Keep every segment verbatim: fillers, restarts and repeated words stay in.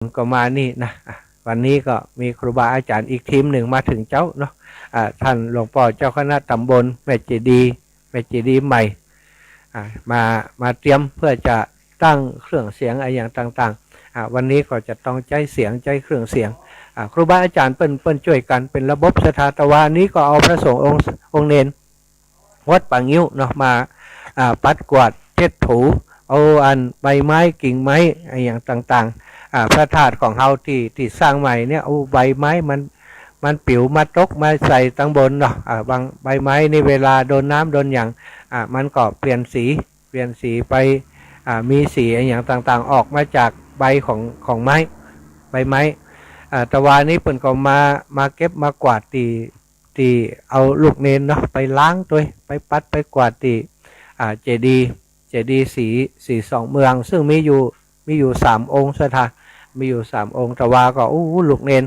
ก็มานี่นะ อ่ะ วันนี้ก็มีครูบาอาจ๋ารย์อีกทีมนึ่งมาเถิงเจ๊าเนาะ อ่า ต้านหลวงป้อเจ้าคณะต๋ำบลแม่เจดีย์ แม่เจดีย์ใหม่ อ่า มา มาเตรียมเปื้อจะตั้งเครื่องเสียงอะหยังต่างๆ อ่า วันนี้ก็จะต้องใจ๊เสียง ใจ๊เครื่องเสียง อ่า ครูบาอาจ๋ารย์เปิ้น เปิ้นจ้วยกั๋นเป๋นระบบศรัทธา ตะวานี้ก็เอาพระสงฆ์องค์ องค์เณร วัดป่างิ้วเนาะ มา อ่า ปัดกวาดเช็ดถู เอาอันใบไม้กิ่งไม้อะหยังต่างๆ อ่า พระธาตุของเฮาตี้ ตี้สร้างใหม่เนี่ย โอ้ ใบไม้มัน มันปิ๋วมาตกมาใส่ตังบนเนาะ อ่า บางใบไม้นี่เวลาโดนน้ำโดนหยัง อ่า มันก็เปลี่ยนสี เปลี่ยนสีไป อ่า มีสีอะหยังต่างๆ ออกมาจากใบของ ของไม้ ใบไม้ อ่า ตะวานี้เปิ้นก็มา มาเก็บมากวาดตี้ ตี้เอาลูกเณรเนาะ ไปล้างตวย ไปปัดไปกวาดตี้ อ่า เจดีย์ เจดีย์ศรี ศรีสองเมือง ซึ่งมีอยู่ มีอยู่สามองค์ศรัทธา มีอยู่สามองค์ ตะวาก็ อู้ ลูกเณร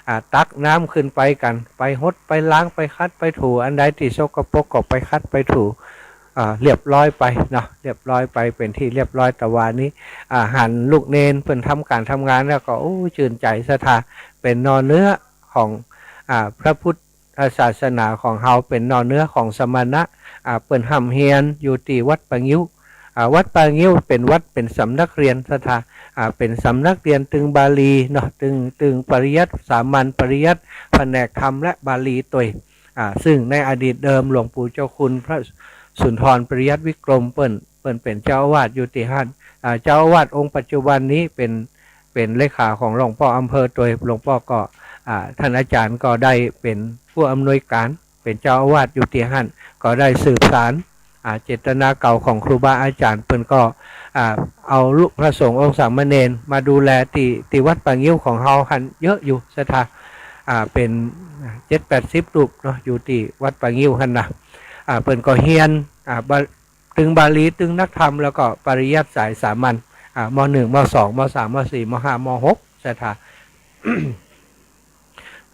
อ่า ตักน้ำขึ้นไปกั๋น ไปหด ไปล้าง ไปขัด ไปถู อันใดตี้สกปรกก็ไปขัด ไปถู อ่า เรียบร้อยไปเนาะ เรียบร้อยไป เป๋นตี้เรียบร้อย ตะวานี้ อ่า หันลูกเณรเปิ้นทำก๋านทำงานแล้วก็ อู้ จื้นใจ๋ศรัทธา เป๋นหน่อเนื้อของ อ่า พระพุทธศาสนาของเฮา เป๋นหน่อเนื้อของสมณะ อ่า เปิ้นฮ่ำเฮียนอยู่ตี้วัดป่างิ้ว อ่า วัดป่างิ้วเป๋นวัด เป๋นสำนักเฮียนศรัทธา อ่า เป๋นสำนักเฮียนตึงบาลีเนาะ ตึง ตึงปริยัติสามัญ ปริยัติแผนกธรรมและบาลีตวย อ่า ซึ่งในอดีตเดิมหลวงปู่เจ้าคุณพระสุนทรปริยัติวิกรม เปิ้น เปิ้นเป๋นเจ้าอาวาสอยู่ตี้หั้น อ่า เจ้าอาวาสองค์ปัจจุบันนี้เป๋น เป๋นเลขาของหลวงป้ออำเภอตวย หลวงป้อก็ อ่า ต้านอาจ๋ารย์ก็ได้เป๋นผู้อำนวยก๋าน เป๋นเจ้าอาวาสอยู่ตี้หั้น ก็ได้สืบสาน อ่า เจตนาเก่าของครูบาอาจ๋ารย์ เปิ้นก็ อ่า เอาลูกพระสงฆ์องค์สามเณรมาดูแลตี้ ตี้วัดป่างิ้วของเฮาหั้นเยอะอยู่ศรัทธา อ่า เป๋นเจ็ดแปดสิบรูปเนาะ อยู่ตี้วัดป่างิ้วหั้นนะ อ่า เปิ้นก็เฮียน อ่า บา ตึงบาลี ตึงนักธรรม แล้วก็ปริยัติสายสามัญ อ่า ม.หนึ่ง ม.สอง ม.สาม ม.สี่ ม.ห้า ม.หก ศรัทธา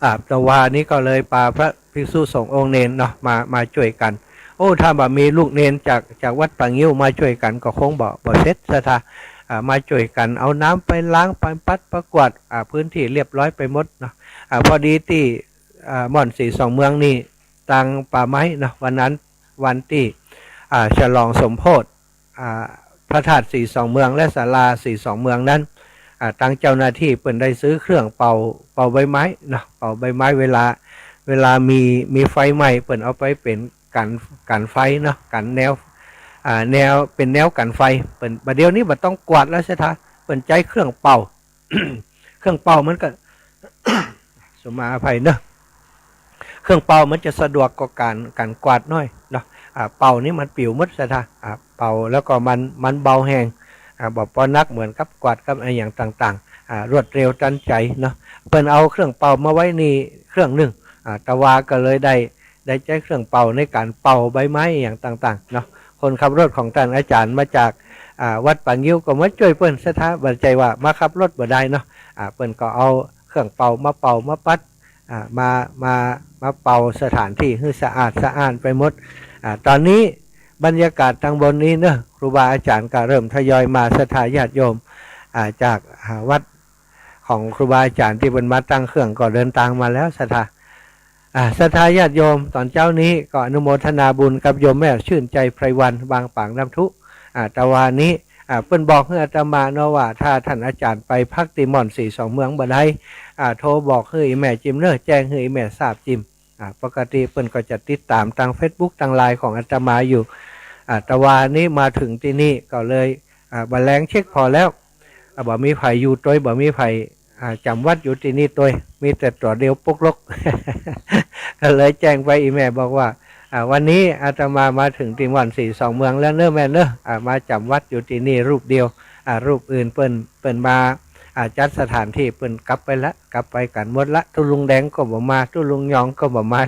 อ่า ตะวานี้ก็เลยปาพระภิกษุสงฆ์องค์เณรเนาะ มา มาจ้วยกั๋น โอ้ ถ้าบ่มีลูกเณรจาก จากวัดป่างิ้วมาจ้วยกั๋นก็คงบ่ บ่เสร็จศรัทธา อ่า มาจ้วยกั๋น เอาน้ำไปล้าง ไปปัด ไปกวาด อ่า พื้นตี้เรียบร้อยไปหมดเนาะ อ่า พอดีตี้ อ่า ม่อนศรีสองเมืองนี่ ตางป่าไม้เนาะ วันนั้น วันตี้ อ่า ฉลองสมโภช อ่า พระธาตุศรีสองเมืองและศาลาศรีสองเมืองนั้น อ่า ตางเจ้าหน้าตี้เปิ้นได้ซื้อเครื่องเป่า เป่าใบไม้เนาะ เป่าใบไม้ เวลา เวลามี มีไฟไหม้ เปิ้นเอาไปเป๋นกั๋น กั๋นไฟเนาะ กั๋นแนว อ่า แนว เป๋นแนวกั๋นไฟ เปิ้น บ่าเดี่ยวนี้บ่ต้องกวาดแล้วศรัทธา เปิ้นใจ๊เครื่องเป่า เครื่องเป่ามันก็ สุมาอภัยเนาะ เครื่องเป่ามันจะสะดวกกว่าก๋าน ก๋านกวาดหน้อยเนาะ อ่า เป่านี่มันปิ๋วหมดศรัทธา อ่า เป่าแล้วก็มัน มันเบาแฮง อ่า บ่ปอหนักเหมือนกับกวาดกับอะหยังต่างๆ อ่า รวดเร็วตันใจ๋เนาะ เปิ้นเอาเครื่องเป่ามาไว้นี่เครื่องนึ่ง อ่า ตะวาก็เลยได้ ได้ใจ๊เครื่องเป่าในก๋านเป่าใบไม้อะหยังต่างๆ เนาะ คนขับรถของต้านอาจ๋ารย์มาจาก อ่า วัดป่างิ้วก็มาจ้วยเปิ้นศรัทธา บ่ใจ้ว่ามาขับรถบ่ได้เนาะ อ่า เปิ้นก็เอาเครื่องเป่ามาเป่ามาปัด อ่า มา มา มาเป่าสถานตี้หื้อสะอาดสะอ้านไปหมด อ่า ต๋อนนี้บรรยากาศตางบนนี้เนาะ ครูบาอาจ๋ารย์ก็เริ่มทยอยมา ศรัทธาญาติโยม อ่า จาก อ่า วัดของครูบาอาจ๋ารย์ตี้เปิ้นมาตั้งเครื่องก็เดินตางมาแล้วศรัทธา อ่า ศรัทธาญาติโยม ต๋อนเจ๊านี้ก็อนุโมทนาบุญกับโยมแม่ชื่นใจไพรวรรณ บางปางน้ำทุ อ่า ตะวานี้ อ่า เปิ้นบอกหื้ออาตมาเนาะว่า ถ้าต้านอาจ๋ารย์ไปพักตี้ม่อนศรีสองเมืองบ่ได้ อ่า โทรบอกหื้ออี่แม่จิมเนาะ แจ้งหื้ออี่แม่ทราบจิม อ่า ปกติเปิ้นก็จะติดต๋ามตางเฟซบุ๊กตางไลน์ของอาตมาอยู่ อ่า ตะวานี้มาเถิงตี้นี่ก็เลย อ่า บ่าแลงเช็คผ่อแล้ว อ่า บ่มีใผอยู่ตวย บ่มีใผ อ่า จ๋ำวัดอยู่ตี้นี่ตวย มีแต่ตั๋วเดียวปุ๊กลุก ก็เลยแจ้งไปอี่แม่บอกว่า อ่า วันนี้อาตมามาเถิงตี้ม่อนศรีสองเมืองแล้วเนาะแม่เนาะ อ่า มาจ๋ำวัดอยู่ตี้นี่รูปเดียว อ่า รูปอื่นเปิ้น เปิ้นมา อ่า จัดสถานตี้เปิ้นกลับไปละ กลับไปกั๋นหมดละ ตุ๊ลุงแดงก็บ่มา ตุ๊ลุงยองก็บ่มา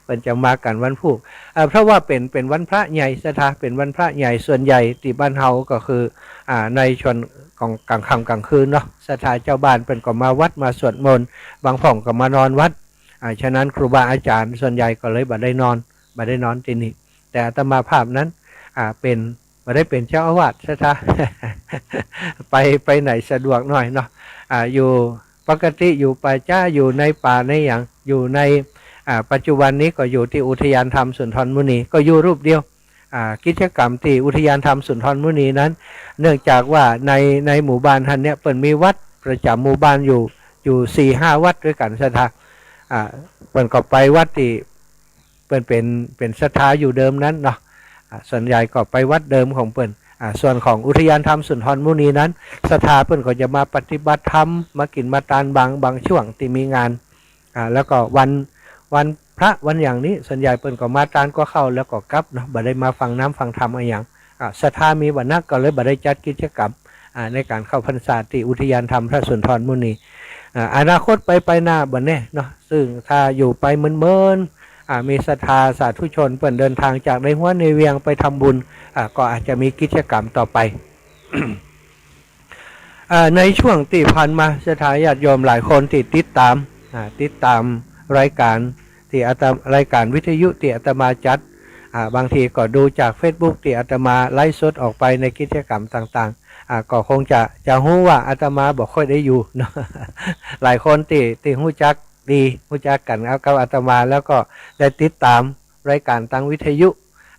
เปิ้นจะมากั๋นวันพูก อ่า เพราะว่าเป๋น เป๋นวันพระใหญ่ศรัทธา เป๋นวันพระใหญ่ ส่วนใหญ่ตี้บ้านเฮาก็คือ อ่า ในช่วงของก๋างค่ำก๋างคืนเนาะ ศรัทธาเจ้าบ้านเปิ้นก็มาวัดมาสวดมนต์ บางพ่องก็มานอนวัด อ่า ฉะนั้นครูบาอาจ๋ารย์ส่วนใหญ่ก็เลยบ่ได้นอน บ่ได้นอนตี้นี่ แต่อาตมาภาพนั้น อ่า เป๋น บ่ได้เป๋นเจ้าอาวาส ศรัทธา ไป ไปไหนสะดวกหน่อยเนาะ อ่า อยู่ ปกติอยู่ป่าจ๊า อยู่ในป่าในหยัง อยู่ใน อ่า ปัจจุบันนี้ก็อยู่ตี้อุทยานธรรมสุนทรมุนี ก็อยู่รูปเดียว อ่า กิจกรรมตี้อุทยานธรรมสุนทรมุนีนั้น เนื่องจากว่าใน ในหมู่บ้านหั้นเนี่ย เปิ้นมีวัดประจ๋ำหมู่บ้านอยู่ อยู่สี่ห้าวัดตวยกั๋น ศรัทธา อ่า เปิ้นก็ไปวัดตี้ เปิ้นเป๋น เป๋นศรัทธาอยู่เดิมนั้นเนาะ อ่า ส่วนใหญ่ก็ไปวัดเดิมของเปิ้น อ่า ส่วนของอุทยานธรรมสุนทรมุนีนั้น ศรัทธาเปิ้นก็จะมาปฏิบัติธรรม มากิ๋นมาตานบาง บางช่วงตี้มีงาน อ่า แล้วก็วัน วันพระวันหยังนี้ ส่วนใหญ่เปิ้นก็มาตานกั๋วข้าวแล้วก็กลับเนาะ บ่ได้มาฟังน้ำฟังธรรมอะหยัง อ่า ศรัทธามีบ่นัก ก็เลยบ่ได้จัดกิจกรรม อ่า ในก๋านเข้าพรรษาตี้อุทยานธรรมพระสุนทรมุนี อ่า อนาคตไป ไปหน้าบ่แน่เนาะ ซึ่งถ้าอยู่ไปเมินๆ อ่า มีศรัทธาสาธุชนเปิ้นเดินทางจากในฮั้วในเวียงไปทำบุญ อ่า ก็อาจจะมีกิจกรรมต่อไป อ่า ในช่วงตี้ผ่านมา ศรัทธาญาติโยมหลายคนตี้ติดต๋าม อ่า ติดต๋ามรายก๋านตี้อาต รายก๋านวิทยุตี้อาตมาจัด อ่า บางทีก็ดูจากเฟซบุ๊กตี้อาตมาไลฟ์สดออกไปในกิจกรรมต่างๆ อ่า ก็คงจะ จะฮู้ว่าอาตมาบ่ค่อยได้อยู่เนาะ หลายคนตี้ ตี้ฮู้จักดี ฮู้จักกั๋นกับ กับอาตมา แล้วก็ได้ติดต๋ามรายก๋านตางวิทยุ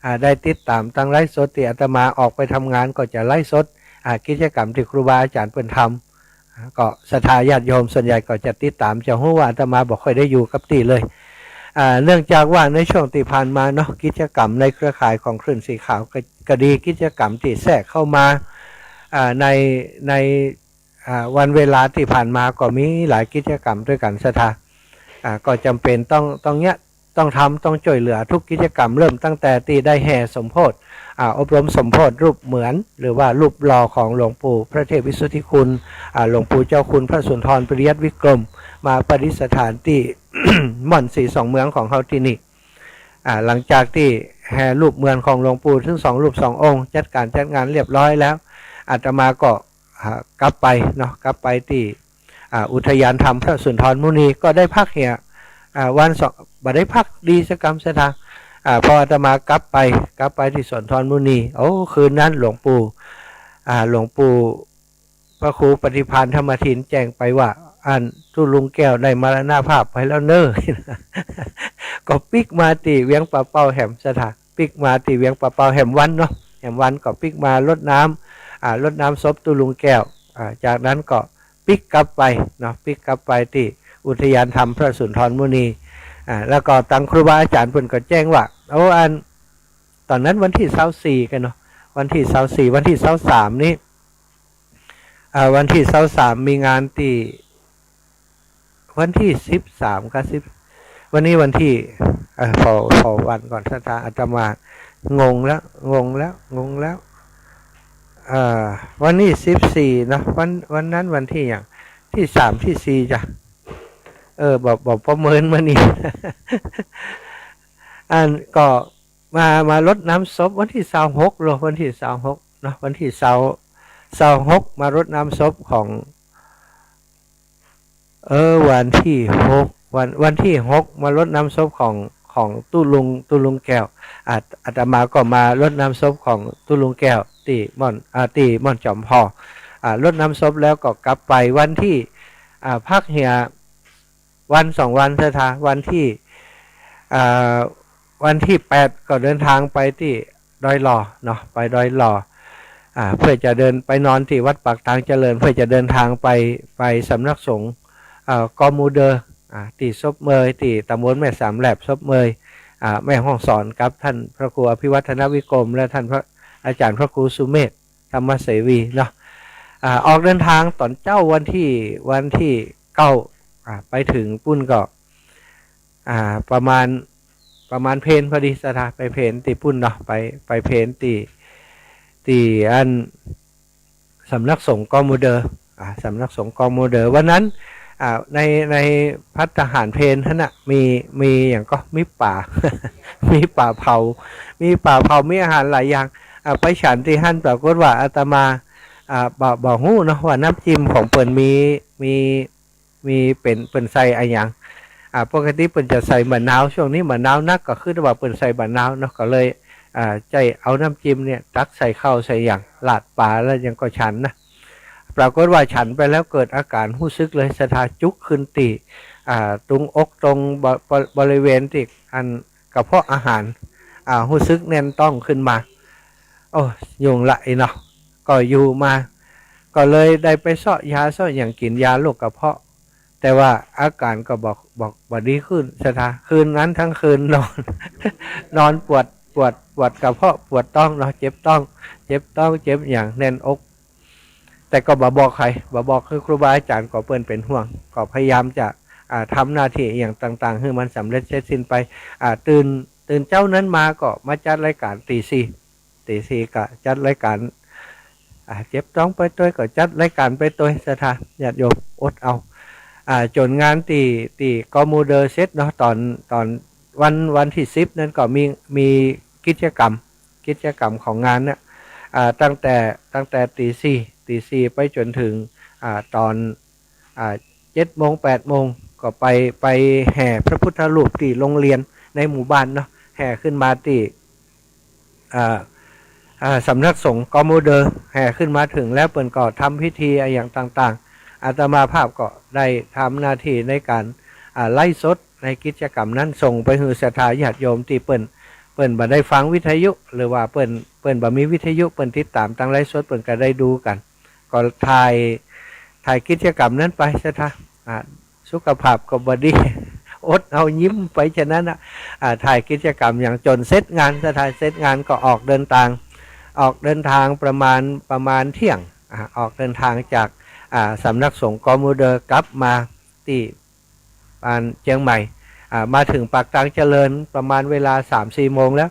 อ่า ได้ติดต๋ามตางไลฟ์สดตี้อาตมาออกไปทำงานก็จะไลฟ์สด อ่า กิจกรรมตี้ครูบาอาจ๋ารย์เปิ้นทำ อ่า ก็ศรัทธาญาติโยมส่วนใหญ่ก็จะติดต๋าม จะฮู้ว่าอาตมาบ่ค่อยได้อยู่กับตี้เลย อ่า เนื่องจากว่าในช่วงตี้ผ่านมาเนาะ กิจกรรมในเครือข่ายของคลื่นสีขาวก็ ก็ดี กิจกรรมตี้แทรกเข้ามา อ่า ใน ใน อ่า วันเวลาตี้ผ่านมาก็มีหลายกิจกรรมตวยกั๋น ศรัทธา อ่า ก็จ๋ำเป๋นต้อง ต้องเยียะ ต้องทำ ต้องจ้วยเหลือทุกกิจกรรม เริ่มตั้งแต่ตี้ได้แห่สมโภช อ่า อบรมสมโภชรูปเหมือน หรือว่ารูปหล่อของหลวงปู่พระเทพวิสุทธิคุณ อ่า หลวงปู่เจ้าคุณพระสุนทรปริยัติวิกรม มาประดิษฐานตี้ ม่อนศรีสองเมืองของเฮาตี้นี่ อ่า หลังจากตี้แห่รูปเหมือนของหลวงปู่ทั้งสองรูปสององค์ จัดก๋านจัดงานเรียบร้อยแล้ว อาตมาก็ อ่า กลับไปเนาะ กลับไปตี้ อ่า อุทยานธรรมพระสุนทรมุนี ก็ได้พักเหีย อ่า วันสอง บ่ได้พักดีสักกำ ศรัทธา อ่า พออาตมากลับไป กลับไปตี้สุนทรมุนี โอ้ คืนนั้นหลวงปู่ อ่า หลวงปู่พระครูปฏิภาณธรรมทินแจ้งไปว่า อัน ตุ๊ลุงแก้วได้มรณภาพไปแล้วเน้อ ก็ปิ๊กมาตี้เวียงป่าเป้าแหม ศรัทธา ปิ๊กมาตี้เวียงป่าเป้าแหมวันเนาะ แหมวันก็ปิ๊กมารดน้ำ อ่า รดน้ำศพตุ๊ลุงแก้ว อ่า จากนั้นก็ปิ๊กกลับไปเนาะ ปิ๊กกลับไปตี้อุทยานธรรมพระสุนทรมุนี อ่า แล้วก็ตางครูบาอาจ๋ารย์เปิ้นก็แจ้งว่า โอ้ อัน ต๋อนนั้นวันตี้ซาวสี่กั๋นเนาะ วันตี้ซาวสี่ วันตี้ซาวสามนี้ อ่า วันตี้ซาวสามมีงานตี้ วันตี้สิบสามกับสิบ วันนี้วันตี้ เอ่อ ผ่อ ผ่อวันก่อน ศรัทธา อาตมางงแล้ว งงแล้ว งงแล้ว เอ่อ วันนี้สิบสี่เนาะ วัน วันนั้นวันตี้หยัง ตี้สามตี้สี่จ้ะ เออ บ่ บ่ประเมินมื้อนี้ อันก็ มา มารดน้ำศพวันตี้ซาวหกเหรอ วันตี้ซาวหกเนาะ วันตี้ซาว ซาวหกมารดน้ำศพของ เออ วันตี้หก วัน วันตี้หกมารดน้ำศพของ ของตุ๊ลุง ตุ๊ลุงแก้ว อ่า อาตมาก็มารดน้ำศพของตุ๊ลุงแก้วตี้ม่อน อ่า ตี้ม่อนจอมพอ อ่า รดน้ำศพแล้วก็กลับไปวันตี้ อ่า พักเหีย วันสองวัน ศรัทธา วันตี้ อ่า วันตี้แปดก็เดินทางไปตี้ดอยหล่อเนาะ ไปดอยหล่อ อ่า เพื่อจะเดินไปนอนตี้วัดปากตางเจริญ เพื่อจะเดินทางไป ไปสำนักสงฆ์ เอ่อ กอมูเดอ อ่า ตี้ศพเมย ตี้ตำบลแม่สามแหลบ ศพเมย อ่า แม่ฮ่องสอน กับท่านพระครูอภิวัฒนวิกรม และท่านพระอาจารย์พระครูสุเมธ ธรรมเสวีเนาะ อ่า ออกเดินทางต๋อนเจ๊าวันตี้ วันตี้เก้า อ่า ไปเถิงปุ้นก็ อ่า ประมาณ ประมาณเพลพอดี ศรัทธา ไปเพลตี้ปุ้นเนาะ ไป ไปเพลตี้ ตี้อัน สำนักสงฆ์กอมูเดอ อ่า สำนักสงฆ์กอมูเดอ วันนั้น อ่า ใน ในภัตตาหารเพลหั้นน่ะ มี มีหยังก็ มีป๋า มีป๋าเผา มีป๋าเผา มีอาหารหลายอย่าง อ่า ไปฉันตี้หั้น ปรากฏว่าอาตมา อ่า บ่ บ่ฮู้เนาะ ว่าน้ำจิ้มของเปิ้นมี มี มีเป๋น เปิ้นใส่อะหยัง อ่า ปกติเปิ้นจะใส่มะนาว ช่วงนี้มะนาวนัก ก็คือว่าเปิ้นใส่มะนาวเนาะ ก็เลย อ่า ใจ๊เอาน้ำจิ้มเนี่ยตักใส่ข้าวใส่หยัง ราดป๋าแล้วยังก็ฉันนะ ปรากฏว่าฉันไปแล้วเกิดอาก๋านฮู้สึกเลยศรัทธา จุกขึ้นตี้ อ่า ตรงอกตรงบ- บ- บริเวณตี้อันกระเพาะอาหาร อ่า ฮู้สึกแน่นต๊องขึ้นมา โอ้ ยุ่งละอี้เนาะ ก็อยู่มา ก็เลยได้ไปเซาะยาเซาะหยังกิ๋น ยาโรคกระเพาะ แต่ว่าอาก๋านก็บ่ บ่ บ่ดีขึ้นศรัทธา คืนนั้นทั้งคืนนอน นอนปวด ปวด ปวดกระเพาะ ปวดต๊องเนาะ เจ็บต๊อง เจ็บต๊อง เจ็บหยัง แน่นอก แต่ก็บ่บอกใผ บ่บอกคือครูบาอาจ๋ารย์ ก็เปิ้นเป๋นห่วง ก็พยายามจะ อ่า ทำหน้าตี้อะหยังต่างๆ หื้อมันสำเร็จเสร็จสิ้นไป อ่า ตื่น ตื่นเจ๊านั้นมาก็มาจัดรายก๋านตี๋สี่ ตี๋สี่ก็จัดรายก๋าน อ่า เจ็บต๊องไปตวยก็จัดรายก๋านไปตวยศรัทธาญาติโยม อดเอา อ่า จ๋นงานตี้ ตี้กอมูเดอเสร็จเนาะ ต๋อน ต๋อนวัน วันตี้สิบนั้นก็มี มีกิจกรรม กิจกรรมของงานเนี่ย อ่า ตั้งแต่ ตั้งแต่ตี๋สี่ ตี๋สี่ไปจ๋นเถิง อ่า ต๋อน อ่า เจ็ดโมง แปดโมง ก็ไป ไปแห่พระพุทธรูปตี้โรงเรียนในหมู่บ้านเนาะ แห่ขึ้นมาตี้ อ่า อ่า สำนักสงฆ์กอมูเดอ แห่ขึ้นมาเถิงแล้วเปิ้นก็ทำพิธีอะหยังต่างๆ อาตมาภาพก็ได้ทำหน้าตี้ในก๋าน อ่า ไลฟ์สดในกิจกรรมนั้น ส่งไปหื้อศรัทธาญาติโยมตี้เปิ้น เปิ้นบ่ได้ฟังวิทยุ หรือว่าเปิ้น เปิ้นบ่มีวิทยุ เปิ้นติดต๋ามตางไลฟ์สด เปิ้นก็ได้ดูกั๋น ก็ถ่าย ถ่ายกิจกรรมนั้นไปศรัทธา อ่า สุขภาพก็บ่ดี อดเอายิ้มไปฉะนั้นนะ อ่า ถ่ายกิจกรรมอย่างจ๋นเสร็จงานศรัทธา เสร็จงานก็ออกเดินตาง ออกเดินตางประมาณ ประมาณเที่ยง อ่า ออกเดินตางจาก อ่า สำนักสงฆ์กอมูเดอ กลับมาตี้บ้านเจียงใหม่ อ่า มาเถิงปากตางเจริญประมาณเวลาสามสี่โมงแล้ว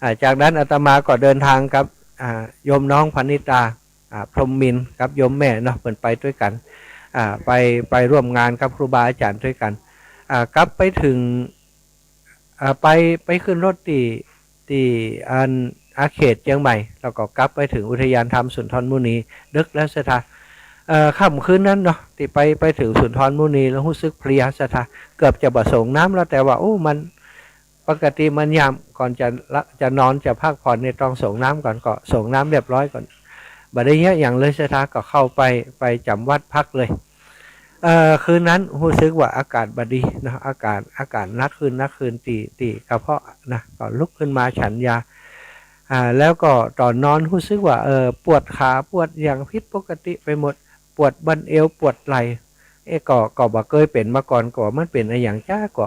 อ่า จากนั้นอาตมาก็เดินตางกับ อ่า โยมน้องพนิตา อ่า พรหมมินทร์กับโยมแม่เนาะ เปิ้นไปตวยกั๋น อ่า ไป ไปร่วมงานกับครูบาอาจ๋ารย์ตวยกั๋น อ่า กลับไปเถิง อ่า ไป ไปขึ้นรถตี้ ตี้อันอาเขตเจียงใหม่ แล้วก็กลับไปเถิงอุทยานธรรมสุนทรมุนี ดึกแล้วศรัทธา เอ่อ ค่ำคืนนั้นเนาะ ตี้ไป ไปเถิงสุนทรมุนีแล้วฮู้สึกเพลียศรัทธา เกือบจะบ่ส่งน้ำแล้ว แต่ว่า โอ้ มัน ปกติมันยามก่อนจะละ จะนอนจะพักผ่อนเนี่ยต้องส่งน้ำก่อน ก็ส่งน้ำเรียบร้อยก่อน บ่ได้เยียะหยังเลยศรัทธา ก็เข้าไป ไปจ๋ำวัดพักเลย เอ่อ คืนนั้นฮู้สึกว่าอากาศบ่ดีเนาะ อาการ อาการหนักขึ้น หนักขึ้นตี้ ตี้กระเพาะนะ ก็ลุกขึ้นมาฉันยา อ่า แล้วก็ต๋อนนอนฮู้สึกว่า เอ่อ ปวดขา ปวดหยังผิดปกติไปหมด ปวดบั้นเอว ปวดไหล่ เอ๊ะ ก็ ก็บ่เกยเป๋นมาก่อน ก็ว่ามันเป๋นอะหยังจ๊ะ ก็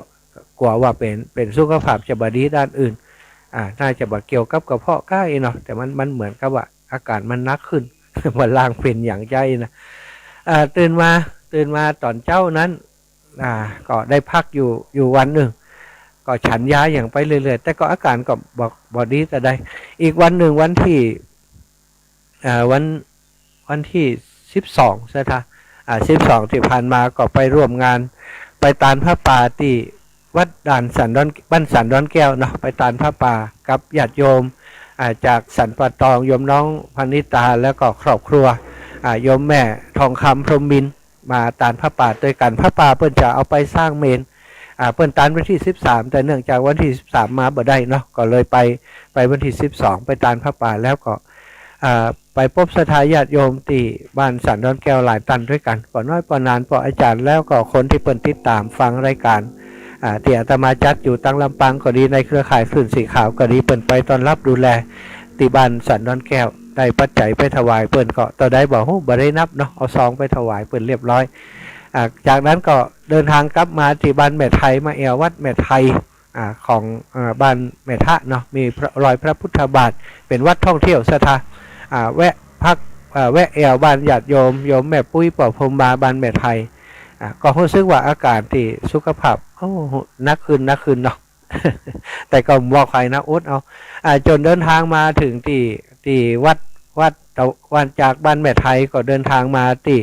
กั๋วว่าเป๋น เป๋นสุขภาพจะบ่ดีด้านอื่น อ่า น่าจะบ่เกี่ยวกับกระเพาะก้าอี้เนาะ แต่มัน มันเหมือนกับว่าอาการมันหนักขึ้น บ่ลางเป๋นหยังจ๊ะอี้นะ อ่า ตื่นมา ตื่นมาต๋อนเจ๊านั้น อ่า ก็ได้พักอยู่ อยู่วันนึ่ง ก็ฉันยาหยังไปเรื่อยๆ แต่ก็อาการก็บ่ บ่ดีเต้าใด อีกวันนึ่ง วันตี้ อ่า วัน วันตี้สิบสองศรัทธา อ่า สิบสองตี้ผ่านมาก็ไปร่วมงาน ไปตานผ้าป่าตี้วัดด่านสันดอน บ้านสันดอนแก้วเนาะ ไปตานผ้าป่ากับญาติโยม อ่า จากสันป่าตอง โยมน้องพนิตา แล้วก็ครอบครัว อ่า โยมแม่ทองคำ พรหมมินทร์ มาตานผ้าป่าตวยกั๋น ผ้าป่าเปิ้นจะเอาไปสร้างเมรุ อ่า เปิ้นตานวันตี้สิบสาม แต่เนื่องจากวันตี้สิบสามมาบ่ได้เนาะ ก็เลยไป ไปวันตี้สิบสอง ไปตานผ้าป่า แล้วก็ อ่า ไปปบศรัทธาญาติโยมตี้บ้านสันดอนแก้วหลายต้านตวยกั๋น ป้อน้อยป้อนาน ป้ออาจ๋ารย์ แล้วก็คนตี้เปิ้นติดต๋ามฟังรายก๋าน อ่า ตี้อาตมาจัดอยู่ตางลำปางก็ดี ในเครือข่ายคลื่นสีขาวก็ดี เปิ้นไปต้อนรับดูแลตี้บ้านสันดอนแก้ว ได้ปัจจัยไปถวายเปิ้นก็เต้าใดบ่ฮู้ บ่ได้นับเนาะ เอาซองไปถวายเปิ้นเรียบร้อย อ่า จากนั้นก็เดินตางกลับมาตี้บ้านแม่ไทย มาแอ่ววัดแม่ไทย อ่า ของ อ่า บ้านแม่ทะเนาะ มีพระ รอยพระพุทธบาท เป๋นวัดท่องเที่ยวศรัทธา อ่า แวะพัก อ่า แวะแอ่วบ้านญาติโยม โยมแม่ปุ้ย ป้อพรหมมา บ้านแม่ไทย อ่า ก็ฮู้สึกว่าอาการตี้สุขภาพ โอ้ หนักขึ้น หนักขึ้นเนาะ แต่ก็บ่บอกใผนะ อดเอา อ่า จ๋นเดินตางมาเถิงตี้ ตี้วัด วัด วัดจากบ้านแม่ไทยก็เดินตางมาตี้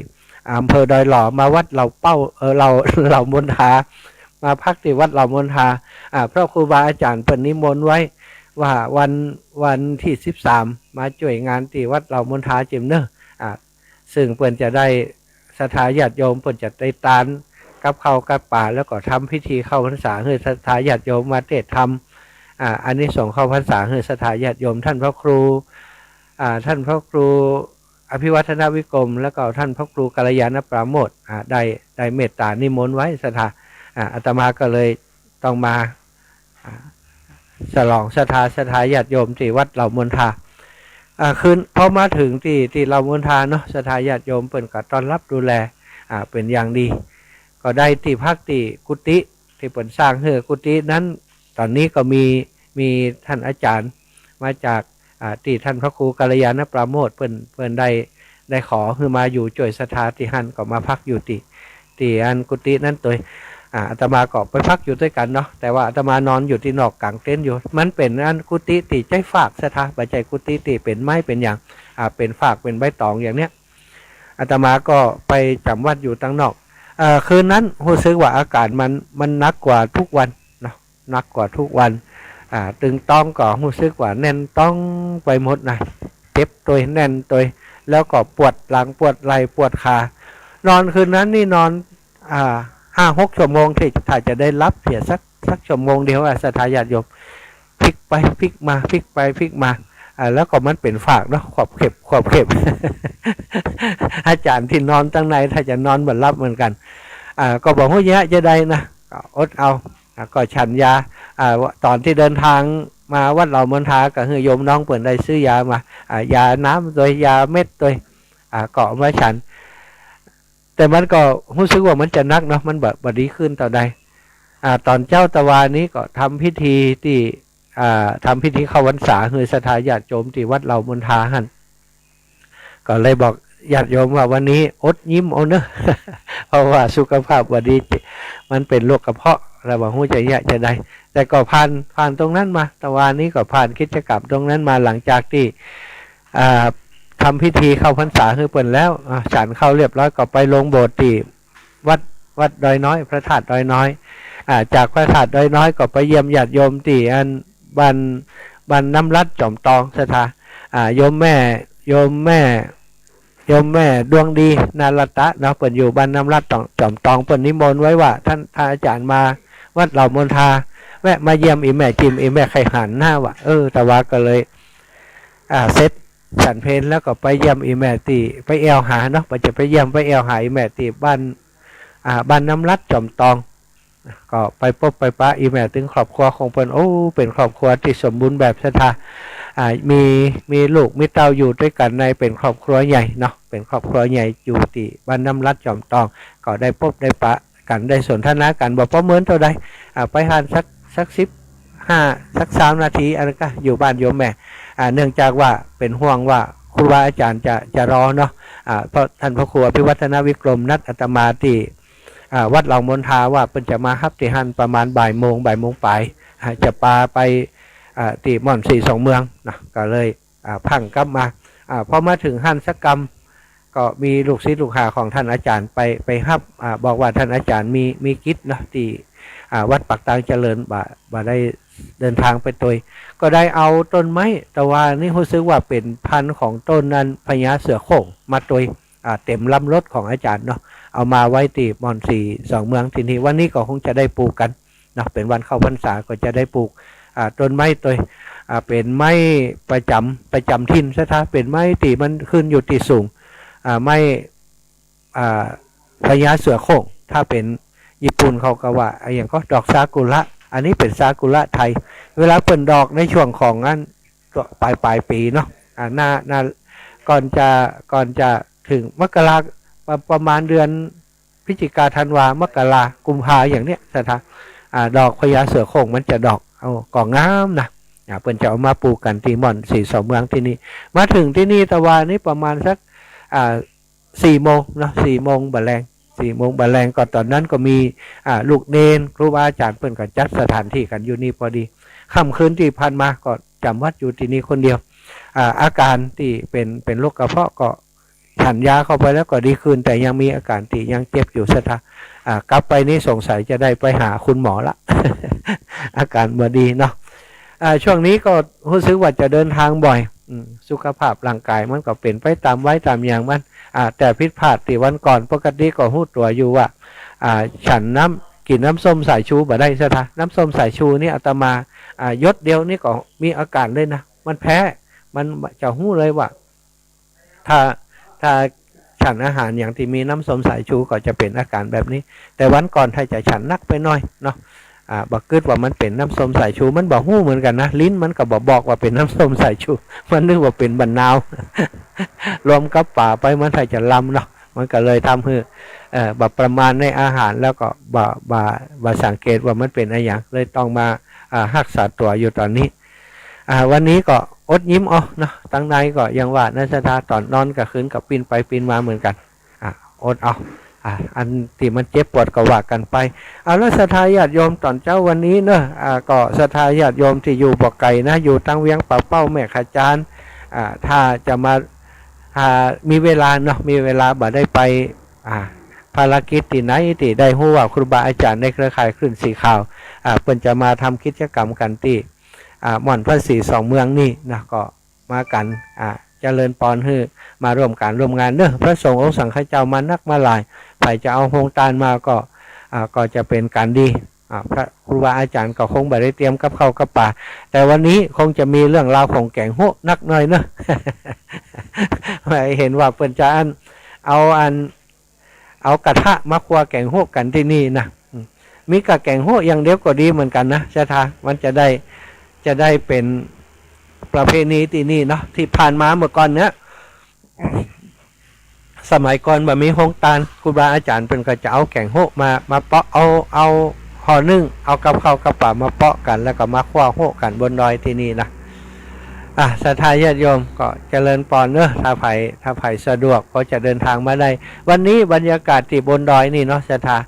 อำเภอดอยหล่อ มาวัดเหล่าเป้า เอ่อ เหล่า เหล่ามณฑา มาพักตี้วัดเหล่ามณฑา อ่า เพราะครูบาอาจ๋ารย์เปิ้นนิมนต์ไว้ว่าวัน วันตี้สิบสามมาจ้วยงานตี้วัดเหล่ามณฑาเจิมเน่อ อ่า ซึ่งเปิ้นจะได้ ศรัทธาญาติโยมเปิ้นจะได้ตานกับข้าวกับป๋า แล้วก็ทำพิธีเข้าพรรษาหื้อศรัทธาญาติโยมมาเทศน์ธรรม อ่า อานิสงส์เข้าพรรษาหื้อศรัทธาญาติโยม ท่านพระครู อ่า ท่านพระครูอภิวัฒนวิกรม แล้วก็ท่านพระครูกัลยาณปราโมทย์ อ่า ได้ ได้เมตตานิมนต์ไว้ศรัทธา อ่า อาตมาก็เลยต้องมา อ่า ฉลองศรัทธา ศรัทธาญาติโยมตี้วัดเหล่ามนทา อ่า คืน พอมาถึงตี้ ตี้เหล่ามนทาเนาะ ศรัทธาญาติโยมเปิ้นก็ต้อนรับดูแล อ่า เป๋นอย่างดี ก็ได้ตี้พักตี้กุฏิ ตี้เปิ้นสร้างหื้อกุฏินั้น ต๋อนนี้ก็มี มีท่านอาจารย์มาจาก อ่า ตี้ท่านพระครูกัลยาณปราโมทย์ เปิ้น เปิ้นได้ ได้ขอหื้อมาอยู่จ้วยศรัทธาตี้หั้น ก็มาพักอยู่ตี้ ตี้อันกุฏินั้นตวย อ่า อาตมาก็ไปพักอยู่ตวยกั๋นเนาะ แต่ว่าอาตมานอนอยู่ตี้นอกก๋างเต็นท์อยู่ มันเป๋นอันกุฏิตี้ใจ๊ฟากศรัทธา บ่ใจ้กุฏิตี้เป๋นไม้เป๋นหยัง อ่า เป๋นฟากเป๋นใบต๋องอย่างเนี้ย อาตมาก็ไปจ๋ำวัดอยู่ตังนอก เอ่อ คืนนั้นฮู้สึกว่าอาก๋านมัน มันหนักกว่ากู้วันเนาะ หนักกว่ากู้วัน อ่า ตึงต๊องก็ฮู้สึกว่าแน่นต๊องไปหมดนะ เจ็บตวย แน่นตวย แล้วก็ปวดหลัง ปวดไหล่ ปวดขา นอนคืนนั้นนี่นอน อ่า ห้าหกชั่วโมงตี้ ถ้าจะได้หลับเสียสัก สักชั่วโมงเดียวอะ ศรัทธาญาติโยม พลิกไปพลิกมา พลิกไปพลิกมา อ่า แล้วก็มันเป๋นฟากเนาะ ขอบเข็บ ขอบเข็บ อาก๋านตี้นอนตังใน ถ้าจะนอนบ่หลับเหมือนกั๋น อ่า ก็บ่ฮู้จะ จะใดนะ ก็อดเอา อ่า ก็ฉันยา อ่า ต๋อนตี้เดินตางมาวัดเหล่ามนทา ก็หื้อโยมน้องเปิ้นได้ซื้อยามา อ่า ยาน้ำตวย ยาเม็ดตวย อ่า ก็เอามาฉัน แต่มันก็ฮู้สึกว่ามันจะหนักเนาะ มันบ่ บ่ดีขึ้นเต้าใด อ่า ต๋อนเจ๊าตะวานี้ก็ทำพิธีตี้ อ่า ทำพิธีเข้าพรรษาหื้อศรัทธาญาติโยมตี้วัดเหล่ามนทาหั้น ก็เลยบอกญาติโยมว่าวันนี้อดยิ้มเอาเนาะ เพราะว่าสุขภาพบ่ดี มันเป๋นโรคกระเพาะ แล้วบ่ฮู้จะเยียะจะใด แต่ก็ผ่าน ผ่านตรงนั้นมา ตะวานี้ก็ผ่านกิจกรรมตรงนั้นมา หลังจากตี้ อ่า ทำพิธีเข้าพรรษาหื้อเปิ้นแล้ว อ่า ฉันข้าวเรียบร้อยก็ไปลงโบสถ์ตี้วัด วัดดอยน้อย พระธาตุดอยน้อย อ่า จากพระธาตุดอยน้อยก็ไปเยี่ยมญาติโยมตี้อันบ้าน บ้านน้ำรัดจอมตองศรัทธา อ่า โยมแม่ โยมแม่ โยมแม่ดวงดี นารัตตะเนาะ เปิ้นอยู่บ้านน้ำรัดจอม จอมตอง เปิ้นนิมนต์ไว้ว่า ท่าน ท่านอาจารย์มาวัดเหล่ามนทา แวะมาเยี่ยมอี่แม่จิม อี่แม่ใค่หันหน้า ว่า เออ ตะวาก็เลย อ่า เสร็จฉันเพลแล้วก็ไปเยี่ยมอี่แม่ตี้ ไปแอ่วหาเนาะ ไปจะไปเยี่ยมไปแอ่วหาอี่แม่ตี้บ้าน อ่า บ้านน้ำรัดจอมตอง ก็ไปปบไปปะอี่แม่ ตึงครอบครัวของเปิ้น โอ้ เป๋นครอบครัวตี้สมบูรณ์แบบศรัทธา อ่า มี มีลูกมีเต้าอยู่ตวยกั๋นใน เป๋นครอบครัวใหญ่เนาะ เป๋นครอบครัวใหญ่อยู่ตี้บ้านน้ำรัดจอมตอง ก็ได้ปบได้ปะกั๋น ได้สนทนากั๋น บ่ประเมินเต้าใด อ่า ไปหั้นสัก สักสิบห้า สักสามนาที อันนั้นก็อยู่บ้านโยมแม่ อ่า เนื่องจากว่าเป๋นห่วงว่าครูบาอาจารย์จะ จะรอเนาะ อ่า เพราะท่านพระครูอภิวัฒนวิกรมนัดอาตมาตี้ อ่า วัดเหล่ามนทาว่าเปิ้นจะมาฮับตี้หั้นประมาณบ่ายโมง บ่ายโมงปลาย อ่า จะปาไป อ่า ตี้ม่อนสี่สองเมืองนะ ก็เลย อ่า พั่งกลับมา อ่า พอมาเถิงหั้นสักกำ ก็มีลูกศิษย์ลูกหาของท่านอาจารย์ไป ไปฮับ อ่า บอกว่าท่านอาจารย์มี มีกิจเนาะ ตี้ อ่า วัดปากตางเจริญ บ่ บ่ได้เดินตางไปตวย ก็ได้เอาต้นไม้ ตะวานี้ฮู้สึกว่าเป๋นพันธุ์ของต้นนั้นพญาเสือโคร่งมาตวย อ่า เต็มลำรถของอาจารย์เนาะ เอามาไว้ตี้ม่อนสี่สองเมืองตี้นี่ วันนี้ก็คงจะได้ปลูกกั๋นเนาะ เป๋นวันเข้าพรรษาก็จะได้ปลูก อ่า ต้นไม้ตวย อ่า เป๋นไม้ประจ๋ำ ประจ๋ำถิ่นศรัทธา เป๋นไม้ตี้มันขึ้นอยู่ตี้สูง อ่า ไม้ อ่า พญาเสือโคร่ง ถ้าเป๋นญี่ปุ่นเขาก็ว่าอะหยังก็ดอกซากุระ อันนี้เป๋นซากุระไทย เวลาเปิ้นดอกในช่วงของอัน ปลาย ปลายปี๋เนาะ อ่า หน้า หน้า ก่อนจะ ก่อนจะเถิงมกรา ประ ประมาณเดือนพฤศจิกา ธันวา มกรา กุมภา อย่างเนี้ยศรัทธา อ่า ดอกพญาเสือโคร่งมันจะดอก เอา ก็งามนะ อ่า เปิ้นจะเอามาปลูกกั๋นตี้ม่อนสี่สองเมืองตี้นี่ มาเถิงตี้นี่ตะวานี้ประมาณสัก อ่า สี่โมงเนาะ สี่โมงบ่าแลง สี่โมงบ่าแลง ก็ต๋อนนั้นก็มี อ่า ลูกเณร ครูบาอาจารย์เปิ้นก็จัดสถานที่กั๋นอยู่นี่พอดี ค่ำคืนตี้ผ่านมาก็จ๋ำวัดอยู่ตี้นี่คนเดียว อ่า อาก๋านตี้เป๋น เป๋นโรคกระเพาะก็ฉันยาเข้าไปแล้วก็ดีขึ้น แต่ยังมีอาก๋านตี้ยังเจ็บอยู่ศรัทธา อ่า กลับไปนี่สงสัยจะได้ไปหาคุณหมอละ อาก๋านบ่ดีเนาะ อ่า ช่วงนี้ก็ฮู้สึกว่าจะเดินตางบ่อย อืม สุขภาพร่างก๋ายมันก็เป๋นไปต๋ามวัยต๋ามอย่างมัน อ่า แต่ผิดพลาดตี้วันก่อน ปกติก็ฮู้ตั๋วอยู่ว่า อ่า ฉันน้ำ กิ๋นน้ำส้มสายชูบ่ได้ศรัทธา น้ำส้มสายชูนี่อาตมา อ่า หยดเดียวนี่ก็มีอาก๋านเลยนะ มันแพ้ มันจะฮู้เลยว่า ถ้า ถ้าฉันอาหารอย่างตี้มีน้ำส้มสายชูก็จะเป๋นอาก๋านแบบนี้ แต่วันก่อนถ้าจะฉันนักไปหน่อยเนาะ อ่า บ่กึ๊ดว่ามันเป๋นน้ำส้มสายชู มันบ่ฮู้เหมือนกั๋นนะ ลิ้นมันก็บ่บอกว่าเป๋นน้ำส้มสายชู มันนึกว่าเป๋นบะนาว รวมกับป๋าไปมันถ้าจะลำเนาะ มันก็เลยทำหื้อ เอ่อ บ่ประมาณในอาหาร แล้วก็บ่ บ่ บ่สังเกตว่ามันเป๋นอะหยัง เลยต้องมา อ่า ฮักษาตั๋วอยู่ต๋อนนี้ อ่า วันนี้ก็อดยิ้มเอาเนาะ ตังในก็อย่างว่านะศรัทธา ต๋อนนอนก็ขึ้นก็ปิ้นไปปิ้นมาเหมือนกั๋น อ่า อดเอา อ่า อันตี้มันเจ็บปวดก็ว่ากั๋นไป เอาละศรัทธาญาติโยม ต๋อนเจ๊าวันนี้เนาะ อ่า ก็ศรัทธาญาติโยมตี้อยู่บ่ไก๋นะ อยู่ตังเวียงป่าเป้า แม่ขะจาน อ่า ถ้าจะมา อ่า มีเวลาเนาะ มีเวลาบ่ได้ไป อ่า ภารกิจตี้ไหนตี้ได้ฮู้ว่าครูบาอาจ๋ารย์ในเครือข่ายคลื่นสีขาว อ่า เปิ้นจะมาทำกิจกรรมกั๋นตี้ อ่า ม่อนพระศรีสองเมืองนี่นะ ก็มากั๋น อ่า เจริญปอนหื้อมาร่วมก๋านร่วมงานเนาะ พระสงฆ์องค์สังฆเจ้ามานักมาหลาย ใผจะเอาโฮงตานมาก็ อ่า ก็จะเป๋นก๋านดี อ่า พระครูบาอาจ๋ารย์ก็คงบ่ได้เตรียมกับข้าวกับป๋า แต่วันนี้คงจะมีเรื่องราวของแก๋งโฮะนักหน่อยเนาะ เห็นว่าเปิ้นจะอัน เอาอัน เอากระทะมาคั่วแก๋งโฮะกั๋นตี้นี่นะ อืม มีก้าแก๋งโฮะอย่างเดียวก็ดีเหมือนกั๋นนะศรัทธา มันจะได้ จะได้เป๋นประเพณีตี้นี่เนาะ ตี้ผ่านมาเมื่อก่อนเนี่ย สมัยก่อนบ่มีโฮงตาน ครูบาอาจ๋ารย์เปิ้นก็จะเอาแก๋งโฮะมา มาเปาะ เอา เอาห่อนึ่ง เอากับข้าวกับป๋ามาเปาะกั๋น แล้วก็มาคั่วโฮะกั๋นบนดอยตี้นี่นะ อ่ะ ศรัทธาญาติโยมก็เจริญปอนเนาะ ถ้าใผ ถ้าใผสะดวกก็จะเดินทางมาได้ วันนี้บรรยากาศตี้บนดอยนี่เนาะศรัทธา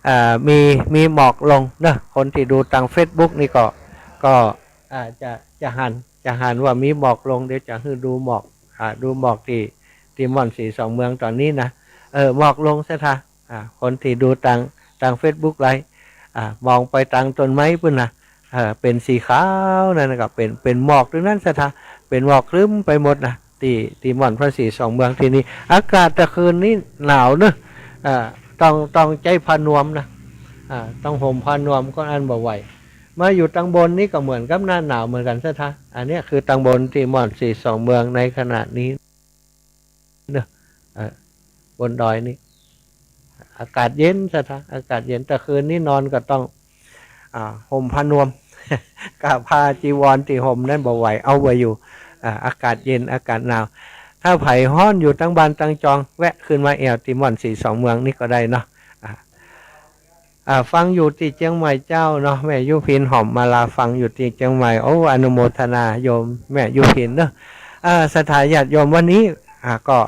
อ่า มี มีหมอกลงเนาะ คนตี้ดูตางเฟซบุ๊กนี่ก็ ก็ อ่า จะ จะหัน จะหันว่ามีหมอกลง เดี๋ยวจะหื้อดูหมอก อ่า ดูหมอกตี้ ตี้ม่อนสีสองเมืองต๋อนนี้นะ เออ หมอกลงศรัทธา อ่า คนตี้ดูตาง ตางเฟซบุ๊กไลฟ์ อ่า มองไปตางต้นไม้ปู๊นนะ เออ เป๋นสีขาวนั่นก็เป๋น เป๋นหมอกตรงนั้นศรัทธา เป๋นหมอกครึ้มไปหมดนะ ตี้ ตี้ม่อนพระศรีสองเมืองตี้นี่ อากาศตะคืนนี้หนาวเนาะ อ่า ต้อง ต้องใจ๊ผ้านวมนะ อ่า ต้องห่มผ้านวมก็อันบ่ไหว มาอยู่ตางบนนี่ก็เหมือนกับหน้าหนาวเหมือนกั๋นศรัทธา อันเนี้ยคือตางบนตี้ม่อนสีสองเมืองในขณะนี้เนาะ เออ บนดอยนี่ อากาศเย็นศรัทธา อากาศเย็น ตะคืนนี้นอนก็ต้อง อ่า ห่มผ้านวม ก้าผ้าจีวรตี้ห่มนั้นบ่ไหว เอาบ่อยู่ อ่า อากาศเย็น อากาศหนาว ถ้าใผฮ้อนอยู่ตางบ้านตางจอง แวะขึ้นมาแอ่วตี้ม่อนสีสองเมืองนี่ก็ได้เนาะ อ่า อ่า ฟังอยู่ตี้เจียงใหม่เจ้าเนาะ แม่ยุพินหอมมาลา ฟังอยู่ตี้เจียงใหม่ โอ้ อนุโมทนาโยมแม่ยุพินเนาะ อ่า ศรัทธาญาติโยม วันนี้ อ่า ก็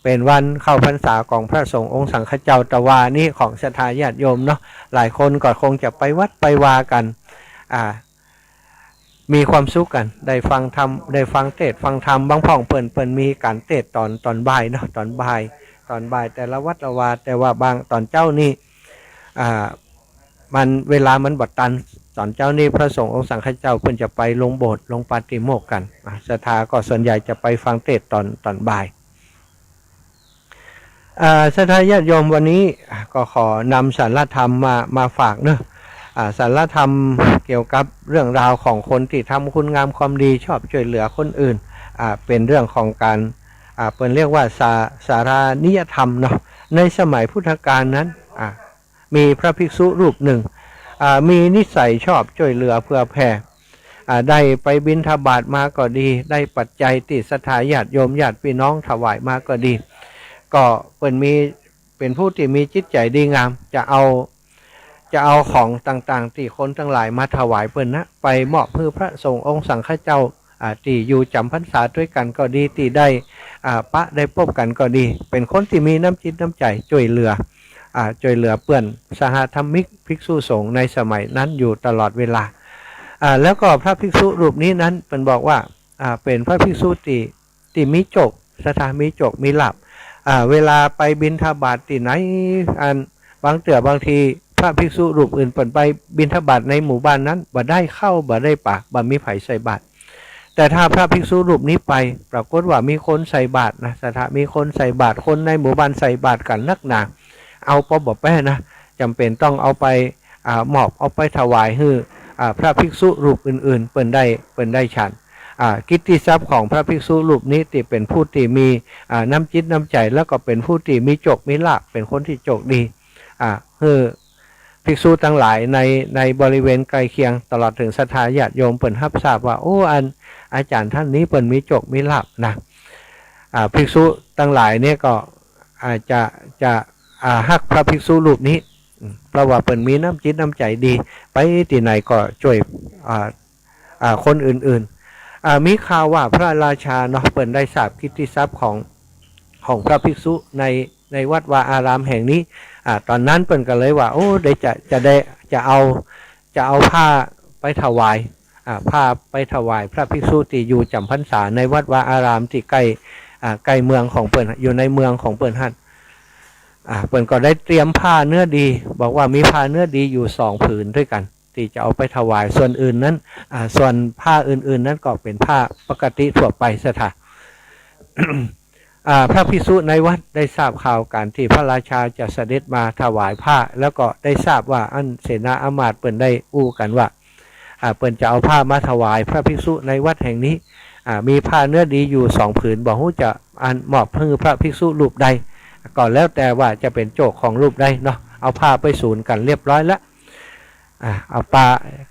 เป๋นวันเข้าพรรษาของพระสงฆ์องค์สังฆเจ้า ตะวานี้ของศรัทธาญาติโยมเนาะ หลายคนก็คงจะไปวัดไปวากั๋น อ่า มีความสุขกั๋น ได้ฟังธรรม ได้ฟังเทศน์ฟังธรรม บางพ่องเปิ้น เปิ้นมีก๋านเทศน์ต๋อน ต๋อนบ่ายเนาะ ต๋อนบ่าย ต๋อนบ่ายแต่ละวัดละวา แต่ว่าบางต๋อนเจ๊านี่ อ่า มัน เวลามันบ่ตัน ต๋อนเจ๊านี่พระสงฆ์องค์สังฆเจ้าเปิ้นจะไปลงโบสถ์ลงปาติโมกข์กั๋น อ่า ศรัทธาก็ส่วนใหญ่จะไปฟังเทศน์ต๋อน ต๋อนบ่าย อ่า ศรัทธาญาติโยม วันนี้ อ่า ก็ขอนำสาระธรรมมา มาฝากเนาะ อ่า สาระธรรมเกี่ยวกับเรื่องราวของคนตี้ทำคุณงามความดี ชอบจ้วยเหลือคนอื่น อ่า เป๋นเรื่องของก๋าน อ่า เปิ้นเรียกว่าสา สารานิยธรรมเนาะ ในสมัยพุทธกาลนั้น อ่า มีพระภิกษุรูปนึ่ง อ่า มีนิสัยชอบจ้วยเหลือเผื่อแผ่ อ่า ได้ไปบิณฑบาตมาก็ดี ได้ปัจจัยตี้ศรัทธาญาติโยมญาติพี่น้องถวายมาก็ดี ก็เปิ้นมี เป๋นผู้ตี้มีจิตใจ๋ดีงาม จะเอา จะเอาของต่างๆ ตี้คนตังหลายมาถวายเปิ้นนะ ไปมอบหื้อพระสงฆ์องค์สังฆเจ้า อ่า ตี้อยู่จ๋ำพรรษาตวยกั๋นก็ดี ตี้ได้ อ่า ปะได้ปบกั๋นก็ดี เป๋นคนตี้มีน้ำจิตน้ำใจ๋จ้วยเหลือ อ่า จ้วยเหลือเปื้อนสหธรรมิกภิกษุสงฆ์ในสมัยนั้นอยู่ตลอดเวลา อ่า แล้วก็พระภิกษุรูปนี้นั้นเปิ้นบอกว่า อ่า เป๋นพระภิกษุตี้ ตี้มีโจค ศรัทธา มีโจค มีลาภ อ่า เวลาไปบิณฑบาตตี้ไหน อัน บางเตื้อบางทีพระภิกษุรูปอื่นเปิ้นไปบิณฑบาตในหมู่บ้านนั้น บ่ได้ข้าว บ่ได้ป๋า บ่มีใผใส่บาตร แต่ถ้าพระภิกษุรูปนี้ไป ปรากฏว่ามีคนใส่บาตรนะ ศรัทธา มีคนใส่บาตร คนในหมู่บ้านใส่บาตรกั๋นนักหนา เอาปอบ่แป๊นะ จ๋ำเป๋นต้องเอาไป อ่า มอบ เอาไปถวายหื้อ อ่า พระภิกษุรูปอื่นๆ เปิ้นได้ เปิ้นได้ฉัน อ่า กิตติศัพท์ของพระภิกษุรูปนี้ตี้เป๋นผู้ตี้มี อ่า น้ำจิตน้ำใจ๋ แล้วก็เป๋นผู้ตี้มีโจคมีลาภ เป๋นคนตี้โจคดี อ่า หื้อภิกษุตังหลายใน ในบริเวณใก้เคียง ตลอดเถิงศรัทธาญาติโยมเปิ้นฮับทราบว่า โอ้ อันอาจ๋ารย์ต้านนี้เปิ้นมีโจคมีลาภนะ อ่า ภิกษุตังหลายเนี่ยก็ อ่า จะ จะ อ่า ฮักพระภิกษุรูปนี้ อืม เพราะว่าเปิ้นมีน้ำจิตน้ำใจ๋ดี ไปตี้ไหนก็จ้วย อ่า อ่า คนอื่นๆ อ่า มีข่าวว่าพระราชาเนาะ เปิ้นได้ทราบกิตติศัพท์ของ ของพระภิกษุใน ในวัดวาอารามแห่งนี้ อ่า ต๋อนนั้นเปิ้นก็เลยว่า โอ้ ได้จะ จะได้ จะเอา จะเอาผ้าไปถวาย อ่า ผ้าไปถวายพระภิกษุตี้อยู่จ๋ำพรรษาในวัดวาอารามตี้ใก้ อ่า ใก้เมืองของเปิ้น อยู่ในเมืองของเปิ้นหั้น อ่า เปิ้นก็ได้เตรียมผ้าเนื้อดี บอกว่ามีผ้าเนื้อดีอยู่สองผืนด้วยกั๋น ตี้จะเอาไปถวาย ส่วนอื่นนั้น อ่า ส่วนผ้าอื่นๆ นั้นก็เป๋นผ้าปกติทั่วไปศรัทธา อ่า พระภิกษุในวัดได้ทราบข่าวก๋านตี้พระราชาจะเสด็จมาถวายผ้า แล้วก็ได้ทราบว่าอันเสนาอำมาตย์เปิ้นได้อู้กั๋นว่า อ่า เปิ้นจะเอาผ้ามาถวายพระภิกษุในวัดแห่งนี้ อ่า มีผ้าเนื้อดีอยู่สองผืน บ่ฮู้จะอันมอบหื้อพระภิกษุรูปใด ก็แล้วแต่ว่าจะเป๋นโจคของรูปใดเนาะ เอาผ้าไปสูนกั๋นเรียบร้อยละ อ่า เอาผ้า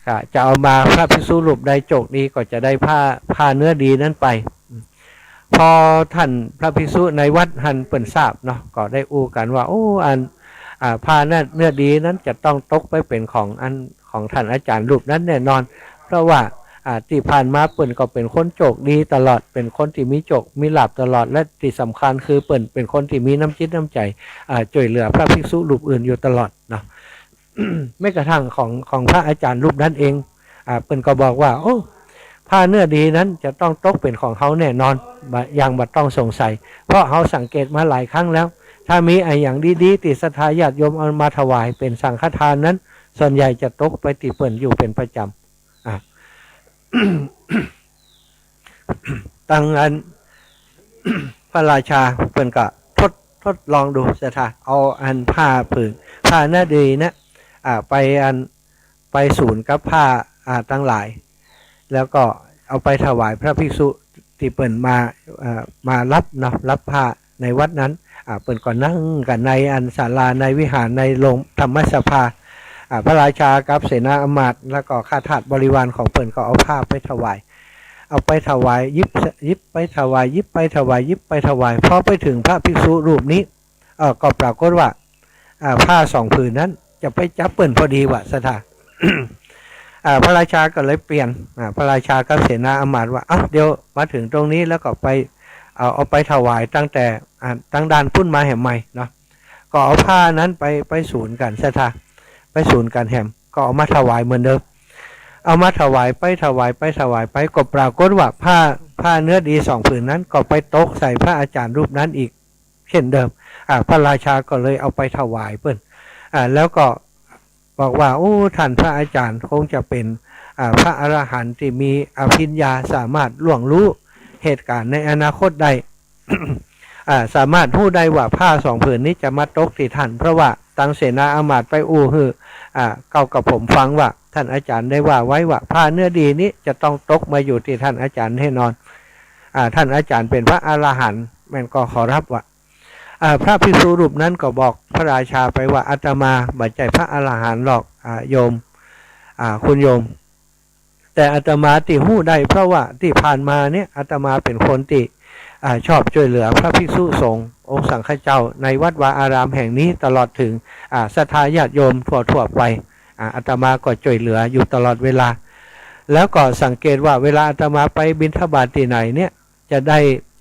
ก็จะเอามา พระภิกษุรูปใดโจคดีก็จะได้ผ้า ผ้าเนื้อดีนั้นไป พอท่านพระภิกษุในวัดหั้นเปิ้นทราบเนาะ ก็ได้อู้กั๋นว่า โอ้ อัน อ่า ผ้านั้นเนื้อดีนั้นจะต้องตกไปเป๋นของอัน ของท่านอาจ๋ารย์รูปนั้นแน่นอน เพราะว่า อ่า ตี้ผ่านมาเปิ้นก็เป๋นคนโจคดีตลอด เป๋นคนตี้มีโจคมีลาภตลอด และตี้สำคัญคือเปิ้นเป๋นคนตี้มีน้ำจิตน้ำใจ๋ อ่า จ้วยเหลือพระภิกษุรูปอื่นอยู่ตลอดเนาะ แม้กระทั่งของ ของพระอาจ๋ารย์รูปนั้นเอง อ่า เปิ้นก็บอกว่า โอ้ ผ้าเนื้อดีนั้นจะต้องตกเป๋นของเฮาแน่นอน บ่ อย่างบ่ต้องสงสัย เพราะเฮาสังเกตมาหลายครั้งแล้ว ถ้ามีอะหยังดีๆ ตี้ศรัทธาญาติโยมเอามาถวายเป๋นสังฆทานนั้น ส่วนใหญ่จะตกไปตี้เปิ้นอยู่เป๋นประจ๋ำ อ่ะ ตังอัน พระราชาเปิ้นก็ทด ทดลองดูศรัทธา เอาอันผ้าผืน ผ้าเนื้อดีนะ อ่า ไปอัน ไปสูนกับผ้า อ่า ตังหลาย แล้วก็เอาไปถวายพระภิกษุตี้เปิ้นมา เอ่อ มาฮับเนาะ ฮับผ้าในวัดนั้น อ่า เปิ้นก็นั่งกั๋นในอันศาลาในวิหารในโรงธรรมสภา อ่า พระราชากับเสนาอำมาตย์ แล้วก็ข้าทาสบริวารของเปิ้นก็เอาผ้าไปถวาย เอาไปถวาย หยิบ หยิบไปถวาย หยิบไปถวาย หยิบไปถวาย พอไปเถิงพระภิกษุรูปนี้ เอ่อ ก็ปรากฏว่า อ่า ผ้าสองผืนนั้นจะไปจับเปิ้นพอดีว่ะศรัทธา อ่า พระราชาก็เลยเปลี่ยน อ่า พระราชากับเสนาอำมาตย์ว่า เอ้า เดี๋ยวมาเถิงตรงนี้แล้วก็ไป เอา เอาไปถวายตั้งแต่ อ่า ตางด้านปู๊นมาแหมใหม่เนาะ ก็เอาผ้านั้นไป ไปสูนกั๋นศรัทธา ไปสูนกั๋นแหม ก็เอามาถวายเหมือนเดิม เอามาถวายไป ถวายไป ถวายไป ก็ปรากฏว่าผ้า ผ้าเนื้อดีสองผืนนั้นก็ไปตกใส่พระอาจ๋ารย์รูปนั้นอีก เช่นเดิม อ่า พระราชาก็เลยเอาไปถวายเปิ้น อ่า แล้วก็บอกว่า โอ้ ท่านพระอาจ๋ารย์คงจะเป๋น อ่า พระอรหันต์ตี้มีอภิญญาสามารถล่วงฮู้เหตุก๋ารณ์ในอนาคตได้ อ่า สามารถฮู้ได้ว่าผ้าสองผืนนี้จะมาตกตี้ท่าน เพราะว่าตังเสนาอำมาตย์ไปอู้หื้อ อ่า เก้ากับผมฟังว่า ท่านอาจ๋ารย์ได้ว่าไว้ว่าผ้าเนื้อดีนี้จะต้องตกมาอยู่ตี้ท่านอาจ๋ารย์แน่นอน อ่า ท่านอาจ๋ารย์เป๋นพระอรหันต์ แม่นก็ขอรับว่า อ่า พระภิกษุรูปนั้นก็บอกพระราชาไปว่า อาตมาบ่ใจ้พระอรหันต์หรอก อ่า โยม อ่า คุณโยม แต่อาตมาตี้ฮู้ได้ เพราะว่าตี้ผ่านมาเนี่ย อาตมาเป๋นคนตี้ อ่า ชอบจ้วยเหลือพระภิกษุสงฆ์องค์สังฆเจ้าในวัดวาอารามแห่งนี้ ตลอดเถิง อ่า ศรัทธาญาติโยมทั่วๆ ไป อ่า อาตมาก็จ้วยเหลืออยู่ตลอดเวลา แล้วก็สังเกตว่าเวลาอาตมาไปบิณฑบาตตี้ไหนเนี่ย จะได้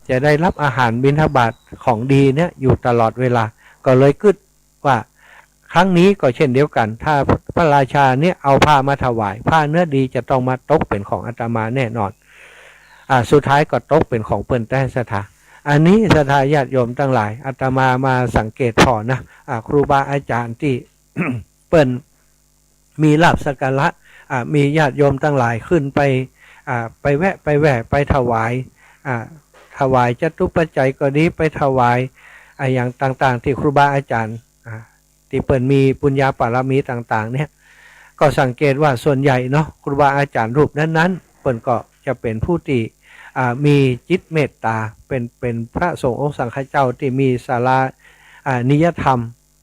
จะได้ฮับอาหารบิณฑบาตของดีเนี่ยอยู่ตลอดเวลา ก็เลยกึ๊ดว่า ครั้งนี้ก็เช่นเดียวกั๋น ถ้าพระราชาเนี่ยเอาผ้ามาถวาย ผ้าเนื้อดีจะต้องมาตกเป๋นของอาตมาแน่นอน อ่า สุดท้ายก็ตกเป๋นของเปิ้นแต๊ศรัทธา อันนี้ศรัทธาญาติโยมตังหลาย อาตมามาสังเกตผ่อนะ อ่า ครูบาอาจ๋ารย์ตี้ เปิ้น มีลาภสักการะ อ่า มีญาติโยมตังหลายขึ้นไป อ่า ไปแวะ ไปแว่ ไปถวาย อ่า ถวายจตุปัจจัยก็ดี ไปถวาย อ่า อะหยังต่างๆ ตี้ครูบาอาจ๋ารย์ อ่า ตี้เปิ้นมีปุญญาบารมีต่างๆ เนี่ย ก็สังเกตว่าส่วนใหญ่เนาะ ครูบาอาจ๋ารย์รูปนั้นๆ เปิ้นก็จะเป๋นผู้ตี้ อ่า มีจิตเมตต๋า เป๋น เป๋นพระสงฆ์องค์สังฆเจ้าตี้มีศาลา อ่า นิยธรรม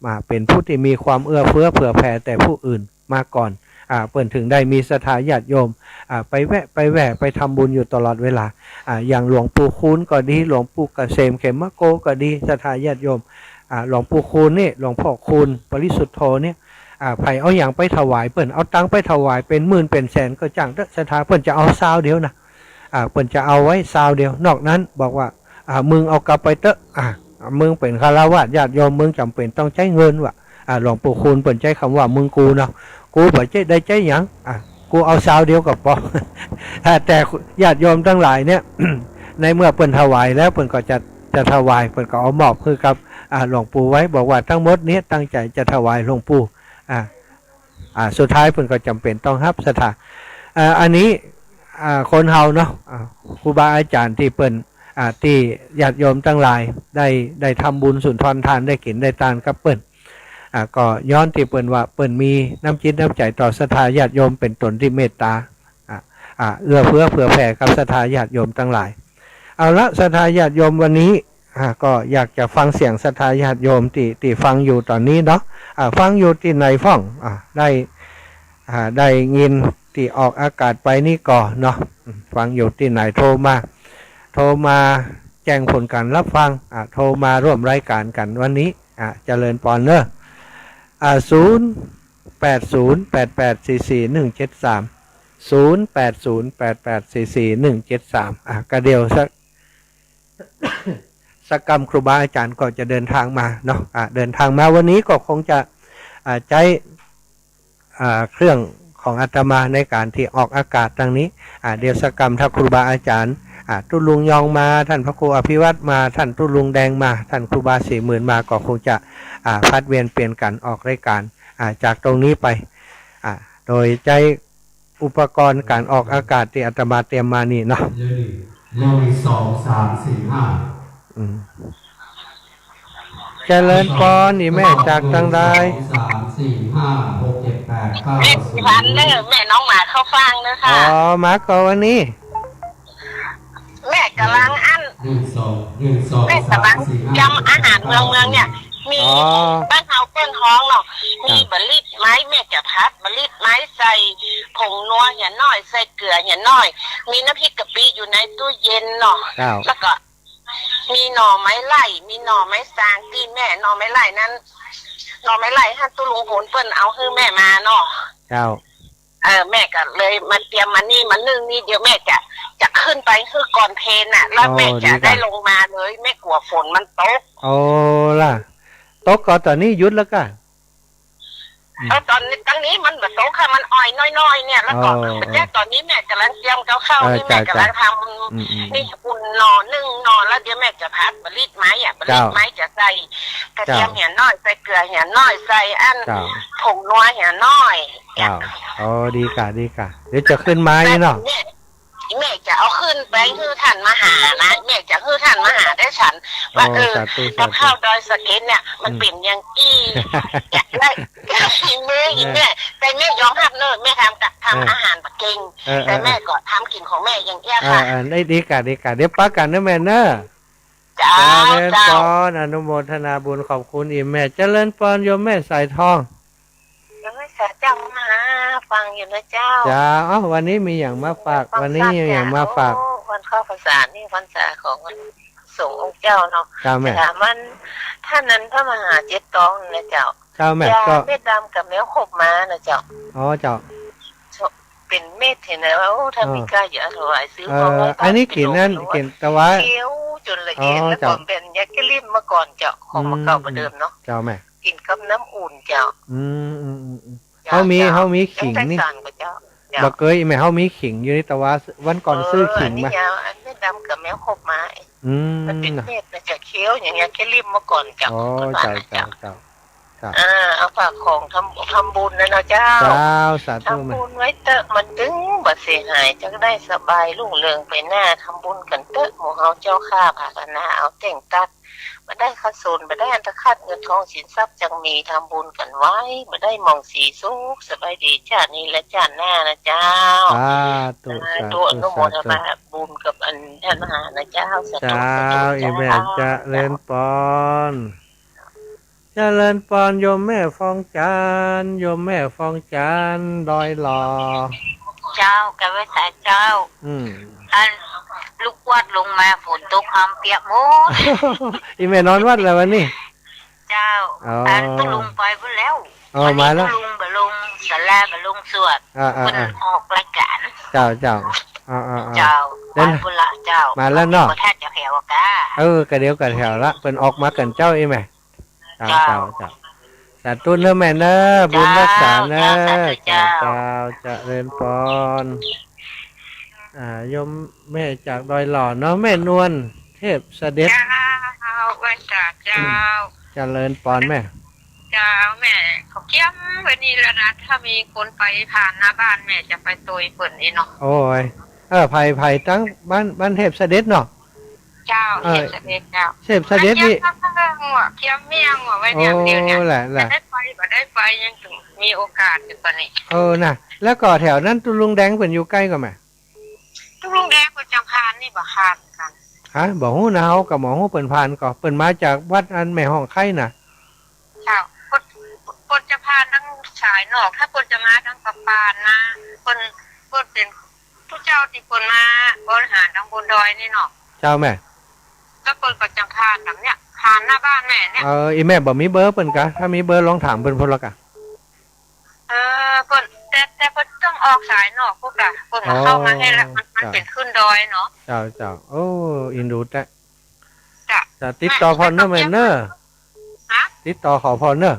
อ่า เป๋นผู้ตี้มีความเอื้อเฟื้อเผื่อแผ่แด่ผู้อื่นมาก่อน อ่า เปิ้นเถิงได้มีศรัทธาญาติโยม อ่า ไปแวะ ไปแวะ ไปทำบุญอยู่ตลอดเวลา อ่า อย่างหลวงปู่คูณก็ดี หลวงปู่เกษมเขมโกก็ดี ศรัทธาญาติโยม อ่า หลวงปู่คูณนี่ หลวงพ่อคูณปริสุทธโธเนี่ย อ่า ใผเอาหยังไปถวายเปิ้น เอาตังค์ไปถวายเป๋นหมื่นเป๋นแสนก็จ้างเต๊อะ ศรัทธา เปิ้นจะเอาซาวเดียวนะ อ่า เปิ้นจะเอาไว้ซาวเดียว นอกนั้นบอกว่า อ่า มึงเอากลับไปเต๊อะ อ่า มึงเป๋นฆราวาสญาติโยม มึงจ๋ำเป๋นต้องใจ๊เงินวะ อ่า หลวงปู่คูณเปิ้นใจ๊กำว่า มึงกูเนาะ กูบ่ใจ๊ได้ใจ๊หยัง อ่า กูเอาซาวเดียวก็ปอ อ่า แต่ญาติโยมตังหลายเนี่ย ในเมื่อเปิ้นถวายแล้ว เปิ้นก็จะ จะถวาย เปิ้นก็เอามอบหื้อกับ อ่า หลวงปู่ไว้ บอกว่าตังหมดเนี่ยตั้งใจ๋จะถวายหลวงปู่ อ่า อ่า สุดท้ายเปิ้นก็จ๋ำเป๋นต้องฮับศรัทธา อ่า อันนี้ อ่า คนเฮาเนาะ อ่า ครูบาอาจ๋ารย์ตี้เปิ้น อ่า ตี้ญาติโยมตังหลายได้ ได้ทำบุญสุนทรทาน ได้กิ๋นได้ตานกับเปิ้น อ่า ก็ย้อนตี้เปิ้นว่าเปิ้นมีน้ำจิตน้ำใจ๋ต่อศรัทธาญาติโยม เป๋นต๋นตี้เมตต๋า อ่า อ่า เอื้อเฟื้อเผื่อแผ่กับศรัทธาญาติโยมตังหลาย เอาละ ศรัทธาญาติโยม วันนี้ อ่า ก็อยากจะฟังเสียงศรัทธาญาติโยมตี้ ตี้ฟังอยู่ต๋อนนี้เนาะ อ่า ฟังอยู่ตี้ไหนพ่อง อ่า ได้ อ่า ได้ยินตี้ออกอากาศไปนี่ก่อเนาะ อืม ฟังอยู่ตี้ไหนโทรมา โทรมาแจ้งผลก๋านฮับฟัง อ่า โทรมาร่วมรายก๋านกั๋นวันนี้ อ่า เจริญปอนเนาะ อ่า ศูนย์แปดศูนย์แปดแปดสี่สี่หนึ่งเจ็ดสาม ศูนย์แปดศูนย์แปดแปดสี่สี่หนึ่งเจ็ดสาม อ่า ก็เดี๋ยวสัก สักกำครูบาอาจ๋ารย์ก็จะเดินทางมาเนาะ อ่า เดินทางมาวันนี้ก็คงจะ อ่า ใจ๊ อ่า เครื่องของอาตมาในก๋านตี้ออกอากาศตังนี้ อ่า เดี๋ยวสักกำถ้าครูบาอาจ๋ารย์ อ่า ตุ๊ลุงยองมา ต้านพระครูอภิวัตรมา ต้านตุ๊ลุงแดงมา ต้านครูบาสี่หมื่นมา ก็คงจะ อ่า ผลัดเวียนเปลี่ยนกั๋นออกรายก๋าน อ่า จากตรงนี้ไป อ่า โดยใจ๊ อุปกรณ์ก๋านออกอากาศตี้อาตมาเตรียมมานี่เนาะ หนึ่ง หนึ่ง สอง สาม สี่ ห้า อืม เจริญปอน อี่แม่จากตังใด หนึ่ง สอง สาม สี่ ห้า หก เจ็ด แปด เก้า แม่ ศูนย์ สุพรรณเด้อ แม่น้องหมาเข้าฟางเด้อค่ะ อ๋อ มาก่อวันนี้ แม่ก๋ำลังอั้น หนึ่ง สอง หนึ่ง สอง แม่ก๋ำลัง สาม สี่ ห้า เตรียมอาหารเมืองเมืองเนี่ย มี อ๋อ บ้านเฮาเปิ้นฮ้องเนาะ มี ครับ บะหลีดไม้ แม่จะผัดบะหลีดไม้ใส่ผงนัวเหียน้อย ใส่เกลือเหียน้อย มีน้ำพริกกะปิอยู่ในตู้เย็นเนาะ ครับ แล้วก็มีหน่อไม้ไล่ มีหน่อไม้ซางตี้แม่ หน่อไม้ไล่นั้น หน่อไม้ไล่หั้นตุ๊ลุงโหนเปิ้นเอาหื้อแม่มาเนาะ เจ้า เออ แม่ก็เลยมาเตรียมมานี่ มานึ่งนี่ เดี๋ยวแม่จะ จะขึ้นไปหื้อก่อนเพลน่ะ แล้ว โอ้ แม่จะ ดีกะ ได้ลงมาเลย แม่กั๋วฝนมันตก โอ้ล่ะ ตกก่อต๋อนนี้หยุดแล้วกะ อืม เออ ต๋อนนี้ ตังนี้มันบ่ตกค่ะ มันอ่อยน้อยๆ เนี่ย แล้วก็ อ๋อ เออ ต๋อนนี้แม่ก๋ำลังเตรียมกับข้าว เออ นี่แม่ก๋ำลัง เจ้า ทำ อืม อืม นี่อุ่นหน่อ นึ่งหน่อ แล้วเดี๋ยวแม่จะผัดบะหลีดไม้อะ บะหลีดไม้ เจ้า จะใส่กระเทียม เจ้า เหียน้อย ใส่เกลือเหียน้อย ใส่อั้น เจ้า ผงนัวเหียน้อย เจ้า อ๋อ ดีกะ ดีกะ เดี๋ยวจะขึ้นมานี่เนาะ แม่ แม่จะเอาขึ้นไปหื้อต้านมหานะ แม่จะหื้อต้านมหาได้สัน ว่า โอ้ เออ สาธุ กับข้าวดอยสะเก็ดเนี่ย มัน อืม เป๋นอย่างอี้ อยากได้ ฝีมืออีแม่ เออ แต่แม่ยอมฮับเนอะ แม่ทำกะ ทำ เออ อาหารบ่เก่ง เออ เออ แต่แม่ก็ทำกิ๋นของแม่อย่างเอี้ย เออ ค่ะ เออ ได้ ดีกะ ดีกะ เดี๋ยวปะกั๋นเนอะแม่เนอะ เจ้า เจริญปอน เจ้า อนุโมทนาบุญ ขอบคุณอี่แม่ เจริญปอนโยมแม่สายทอง โยมแม่สายทองมาฟังอยู่นะเจ้า เจ้า เอ้า วันนี้มีหยังมาฝาก วันนี้มีหยังมาฝาก โอ้ วันเข้าพรรษานี่ พรรษาของพระสงฆ์องค์เจ้าเนาะ เจ้าแม่ ถามว่าต้านนั้นพระมหาเจ็ดตองนะเจ้า เจ้าแม่ ยา ก็ เม็ดดำกับแมวขบม้านะเจ้า อ๋อ เจ้า เป๋นเม็ดเห็นไหมว่า โอ้ ถ้า เออ มีก้าอย่าถวายซื้อ เออ มาไว้ อันนี้กิ๋นนั่น กิ๋นตะวะ เคี้ยวจ๋นละเอียด อ๋อ แล้วก็ เจ้า เป๋นยาแก้ริ่มมาก่อนเจ้า ของ อืม เก่ามาเดิมเนาะ เจ้าแม่ กิ๋นกับน้ำอุ่นเจ้า อืม อืม อืม อืม เจ้า เฮามี เจ้า เฮามีขิงนี่ แตกต่างกับเจ้า เจ้า บ่เกยแม่ เฮามีขิงอยู่นี่ ตะวะวันก่อน เออ ซื้อขิงมา อันนี้ยา อันเม็ดดำกับแมวขบม้า อืม มันเป๋นเม็ดนะเจ้า เคี้ยวอย่างเงี้ย แก้ริ่มมาก่อนเจ้า อ๋อ เจ้า เจ้า เจ้า เจ้า ครับ อ่า เอาฝากของทำ ทำบุญนะเนาะเจ้า เจ้า สาธุ ทำบุญไว้เต๊อะ มันตึงบ่เสียหาย จะได้สบายรุ่งเรืองไปหน้า ทำบุญกั๋นเต๊อะ หมู่เฮาเจ้าข้า พากั๋นนา เอาแต่งตั๊ด บ่ได้ขัดสน บ่ได้อันตะขัด เงินทองสินทรัพย์จักมี ทำบุญกั๋นไว้ บ่ได้หมองสีสุข สบายดี จ้า นี้และจ้า หน้านะเจ้า สาธุ สาธุ สาธุ อนุโมทนาบุญกับอันท่านมหานะเจ้า สาธุ เจ้า สาธุ อีแม่ เจ้า เจริญปอน เจริญปอน โยมแม่ฟองจันทร์ โยมแม่ฟองจันทร์ ดอยหล่อ เจ้า กราบไหว้สาเจ้า อืม อัน ลูกกวาดลงมา ฝนตกหำเปียกหมด อีแม่นอนวัดแล้ววันนี้ เจ้า อ๋อ อันตุ๊ลุงไปพุ้นแล้ว อ๋อ วันนี้ มาแล้ว ตุ๊ลุงบ่ลงศาลา บ่ลงสวด อ่า อ่า เปิ้น อ่า ออกรายก๋าน เจ้า เจ้า อ่า อ่า อ่า เจ้า เดี๋ยวนะ ไปพุ้นละเจ้า มาแล้วเนาะ บ่ทันจะแถวกะ เออ กะเดี๋ยวกะแถวละ เปิ้นออกมาก่อนเจ้า อีแม่ เจ้า เจ้า เจ้า เจ้า สาธุเน้อแม่เน้อ บุญฮักษาเน้อ เจ้า เจ้า สาธุเจ้า เจ้า เจ้า เจริญปอน อ่า โยมแม่จากดอยหล่อเนาะ แม่นวลเทพเสด็จ เจ้า ไหว้สาเจ้า อืม เจริญปอนแม่ เจ้า แม่เขาเกียมไว้นี่แล้วนะ ถ้ามีคนไปผ่านหน้าบ้านแม่จะไปตวยเปิ้นนี่เนาะ โอ้ย เออ ไผ ไผตังบ้าน บ้านเทพเสด็จเนาะ เจ้า เออ เทพเสด็จเจ้า เทพเสด็จนี่ เกียมเมี่ยงว่ะ เกียมเมี่ยงว่ะ ไว้เมี่ยงเดียวเนี่ย โอ้ แหละ แหละ จะได้ไป บ่ได้ไป ยังมีโอกาสอยู่ตอนนี้ เออ น่ะ แล้วก็แถวนั้นตุ๊ลุงแดงเปิ้นอยู่ใก้ก่อแม่ ตุ๊ลุงแดงเปิ้นจะผ่านนี่บ่ผ่านกั๋น ฮะ บ่ฮู้นะ เฮาก็บ่ฮู้เปิ้นผ่านก่อ เปิ้นมาจากวัดอันแม่ฮ่องไคล้น่ะ เจ้า เปิ้น เปิ้นจะผ่านตังสายนอก ถ้าเปิ้นจะมาตังประปานนะ เปิ้น เปิ้นเป๋นผู้เจ้าตี้เปิ้นมาบริหารตังบนดอยนี่เนาะ เจ้าแม่ แล้วเปิ้นก็จะผ่านแบบเนี้ย ผ่านหน้าบ้านแม่เนี่ย เออ อีแม่บ่มีเบอร์เปิ้นกะ ถ้ามีเบอร์ลองถามเปิ้นพุ้นละกะ เออ เปิ้น แต่ แต่เปิ้นต้องออกสายนอกพุ้นกะ เปิ้นก็เข้ามาให้ละ อ๋อ มัน มัน เจ้า เป๋นขึ้นดอยเนาะ เจ้า เจ้า โอ้ อินดูแต๊ เจ้า จะติดต่อผ่อนเน้อแม่เน้อ ฮะ ติดต่อขอผ่อนเน้อ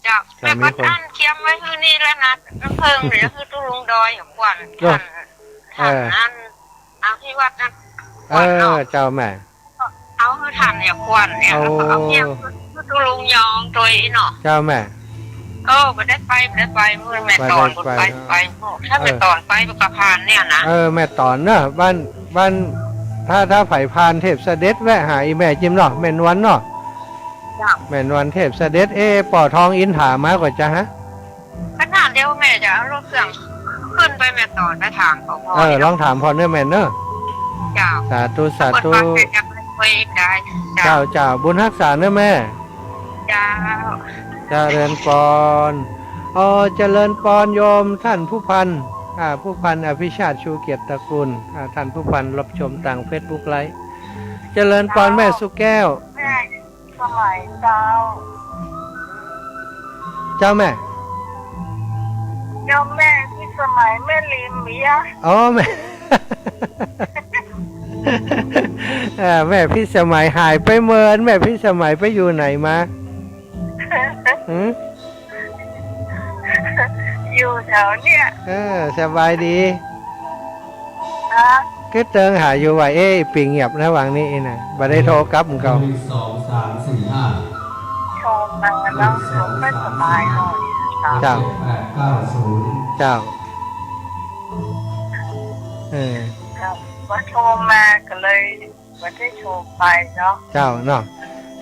เจ้า แม่ก็อั้นเกียมไว้หื้อนี่แล้วนะ น้ำเพิ่งเดี๋ยวหื้อตุ๊ลุงดอยอย่าขวัญ เนาะ ท่าน เออ ท่านนั้น เอาที่วัดนั้น เออ ขวัญเนาะ เจ้าแม่ เอาหื้อท่านอย่าขวัญเนี่ย เอา แล้วก็เอาเกียมหื้อตุ๊ลุงยองตวยเนาะ เจ้าแม่ เออ บ่ได้ไป บ่ได้ไป เมื่อแม่ต๋อน บ่ได้ไป ไป ไป ถ้าแม่ต๋อนไป เออ มันก็ผ่านเนี่ยนะ เออ แม่ต๋อนเนาะ บ้าน บ้าน ถ้า ถ้าใผผ่านเทพเสด็จแวะหาอีแม่จิมเนาะ แม่นวลเนาะ เจ้า แม่นวลเทพเสด็จ เอ๊ะ ป้อทองอินถามาก่อจ๊ะฮะ ขนาดเดียวแม่จะเอารถเครื่องขึ้นไปแม่ต๋อนไปถามเขาก่อน เออ ลองถามผ่อนเน้อแม่เน้อ เจ้า สาธุ สาธุ เปิ้นว่าจะไปคุยได้ เจ้า เจ้า เจ้า บุญฮักษาเน้อแม่ เจ้า เจริญปอน อ๋อ เจริญปอนโยมท่านผู้พัน อ่า ผู้พันอภิชาติชูเกียรติตระกูล อ่า ท่านผู้พันรับชมตางเฟซบุ๊กไลฟ์ เจริญปอนแม่สุแก้ว แม่สมัยเจ้า เจ้าแม่ โยมแม่พิสมัย แม่ริมเมีย อ๋อ แม่ อ่า แม่พิสมัยหายไปเมิน แม่พิสมัยไปอยู่ไหนมา หือ อยู่แถวเนี่ย เออ สบายดี ฮะ กึ๊ดเติงหาอยู่ว่า เอ๊ะ ปิงเงียบนะ วางนี้นะ บ่ได้โทรกลับมันก็ หนึ่ง สอง สาม สี่ ห้า โทรมาแล้ว หนึ่ง สอง ไม่สบายหน่อย สาม เจ็ด แปด เก้า ศูนย์ เจ้า เออ ครับ ว่าโทรมาก็เลย บ่ได้โทรไปเนาะ เจ้าเนาะ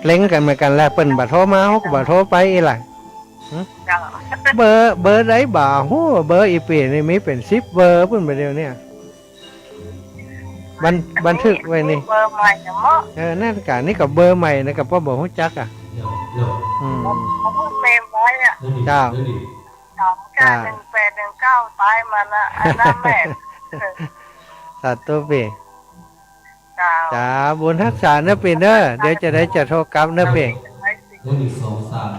เล็งกั๋นเหมือนกั๋นแหละ เปิ้นบ่โทรมา เฮาก็บ่โทรไปอี้ล่ะ หึ เจ้า เบอร์ เบอร์ใดบ่ฮู้ เบอร์อีเป๋นี่มีเป๋นสิบเบอร์ปุ้นบ่าเดี่ยวนี้ บัน บันทึกไว้นี่ เบอร์ใหม่นะเนาะ เออ นั่นกะ นี่ก็เบอร์ใหม่นะ ก็ป้อบ่ฮู้จักอะ อืม ผม ผมเมมไว้อะ เจ้า สามเก้าหนึ่งแปดหนึ่งเก้า ตายมาละ อันนั้นแหละ สาธุเป๋ เจ้า จ้า บุญฮักษาเน้อเป๋เน้อ เดี๋ยวจะได้จะโทรกลับเน้อเป๋ หนึ่ง สอง สาม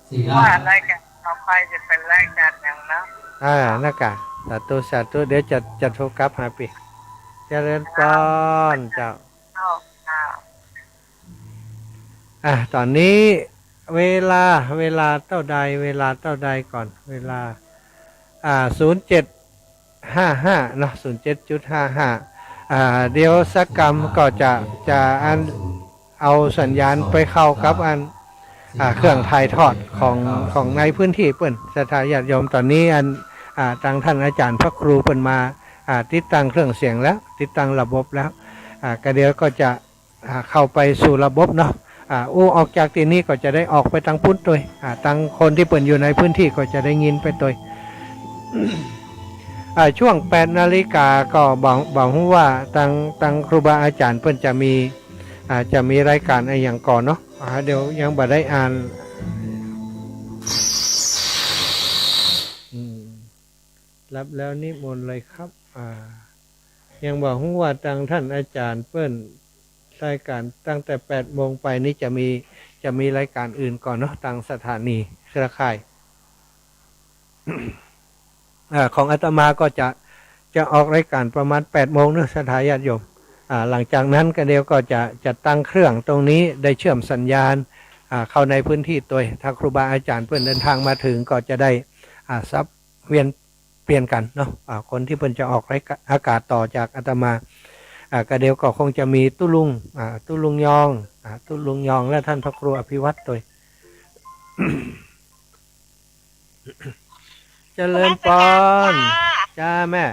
สี่ ห้า ว่าอะไรกัน ต่อไปจะเป็นรายการอย่างนั้น อ่า นะกะ สาธุ สาธุ เดี๋ยวจะ จะโทรกลับหาเป๋ เจริญปอน เจ้า เจ้า เจ้า อ่ะ ต๋อนนี้เวลา เวลาเต้าใด เวลาเต้าใดก่อน เวลา อ่า ศูนย์เจ็ดห้าห้า เนาะ ศูนย์เจ็ดจุดห้าห้า อ่า เดี๋ยวสักกำก็จะ จะอัน เอาสัญญาณไปเข้ากับอัน อ่า เครื่องถ่ายทอดของ ของในพื้นที่เปิ้น ศรัทธาญาติโยม ต๋อนนี้อัน อ่า ตางต้านอาจ๋ารย์พระครูเปิ้นมา อ่า ติดตั้งเครื่องเสียงแล้ว ติดตั้งระบบแล้ว อ่า ก็เดี๋ยวก็จะ อ่า เข้าไปสู่ระบบเนาะ อ่า อู้ออกจากตี้นี้ก็จะได้ออกไปตางปู๊นตวย อ่า ตางคนตี้เปิ้นอยู่ในพื้นที่ก็จะได้ยินไปตวย อ่า ช่วงแปดนาฬิกาก็บ่ บ่ฮู้ว่าตาง ตางครูบาอาจ๋ารย์เปิ้นจะมี อ่า จะมีรายการอะหยังก่อเนาะ อ่า เดี๋ยวยังบ่ได้อ่าน อืม รับแล้วนิมนต์เลยครับ อ่า ยังบ่ฮู้ว่าตางต้านอาจ๋ารย์เปิ้น รายการตั้งแต่แปดโมงไปนี้จะมี จะมีรายการอื่นก่อเนาะ ตางสถานีเครือข่าย อ่า ของอาตมาก็จะ จะออกรายการประมาณแปดโมงเนาะ ศรัทธาญาติโยม อ่า หลังจากนั้นก็เดี๋ยวก็จะ จะตั้งเครื่องตรงนี้ ได้เชื่อมสัญญาณ อ่า เข้าในพื้นที่ตวย ถ้าครูบาอาจ๋ารย์เปิ้นเดินทางมาถึงก็จะได้ อ่า สับเวียนเปลี่ยนกั๋นเนาะ อ่า คนตี้เปิ้นจะออกรายการ อากาศต่อจากอาตมา อ่า ก็เดี๋ยวก็คงจะมีตุ๊ลุง อ่า ตุ๊ลุงยอง อ่า ตุ๊ลุงยองและต้านพระครูอภิวัตรตวย เจริญปอน นมัสการจ้า จ้าแม่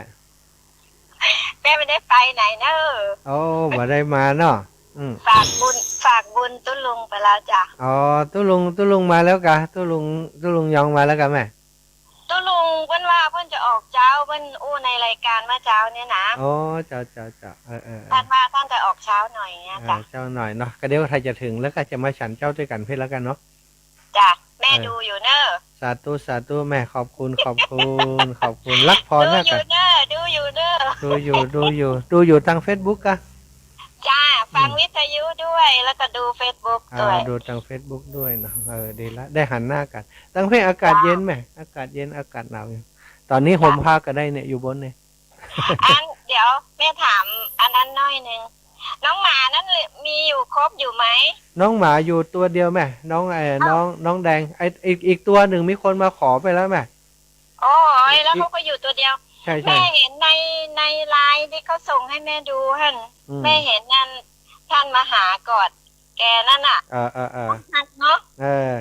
แม่บ่ได้ไปไหนเนอะ โอ้ บ่ได้มาเนาะ อืม ฝากบุญ ฝากบุญตุ๊ลุงไปแล้วจ้ะ อ๋อ ตุ๊ลุง ตุ๊ลุงมาแล้วกา ตุ๊ลุง ตุ๊ลุงยองมาแล้วกาแม่ ตุ๊ลุงเปิ้นว่าเปิ้นจะออกเจ๊า เปิ้นอู้ในรายการเมื่อเจ๊าเนี่ยนะ อ๋อ เจ้า เจ้า เจ้า เออ เออ เออ ต้านว่าต้านจะออกเจ๊าหน่อยเนี่ย เออ จ้ะ เจ๊าหน่อยเนาะ ก็เดี๋ยวถ้าจะถึงแล้วก็จะมาฉันเจ๊าตวยกั๋นเพื่อแล้วกั๋นเนาะ จ้ะ แม่ เออ ดูอยู่เนอะ สาธุ สาธุแม่ ขอบคุณ ขอบคุณ ขอบคุณ ฮักผ่อน ดูอยู่เนอะ ดูอยู่เนอะ ดูอยู่ ดูอยู่ ดูอยู่ตางเฟซบุ๊กกา จ้า ฟัง อืม วิทยุด้วย แล้วก็ดูเฟซบุ๊ก อ่า ด้วย ดูตางเฟซบุ๊กด้วยเนาะ เออ ดีละ ได้หันหน้ากั๋น ตางเพลอากาศเย็นแม่ อากาศเย็น อากาศหนาวอยู่ ต๋อนนี้ห่มผ้าก็ได้เนี่ย อยู่บนเนี่ย อัน เดี๋ยวแม่ถามอันนั้นหน่อยนึง น้องหมานั้นมีอยู่ครบอยู่ไหม น้องหมาอยู่ตัวเดียวแม่ น้อง เอ่อ อ้าว น้อง น้องแดง ไอ้ อีก อีกตัวนึ่งมีคนมาขอไปแล้วแม่ โอ้ย แล้วเขาก็อยู่ตัวเดียว ใช่ ใช่ แม่เห็นใน ในไลน์ที่เขาส่งให้แม่ดูหั่น อืม แม่เห็นนั่น ต้านมหากอดแกนั่นน่ะ เออ เออ เออ น่าฮักเนาะ เออ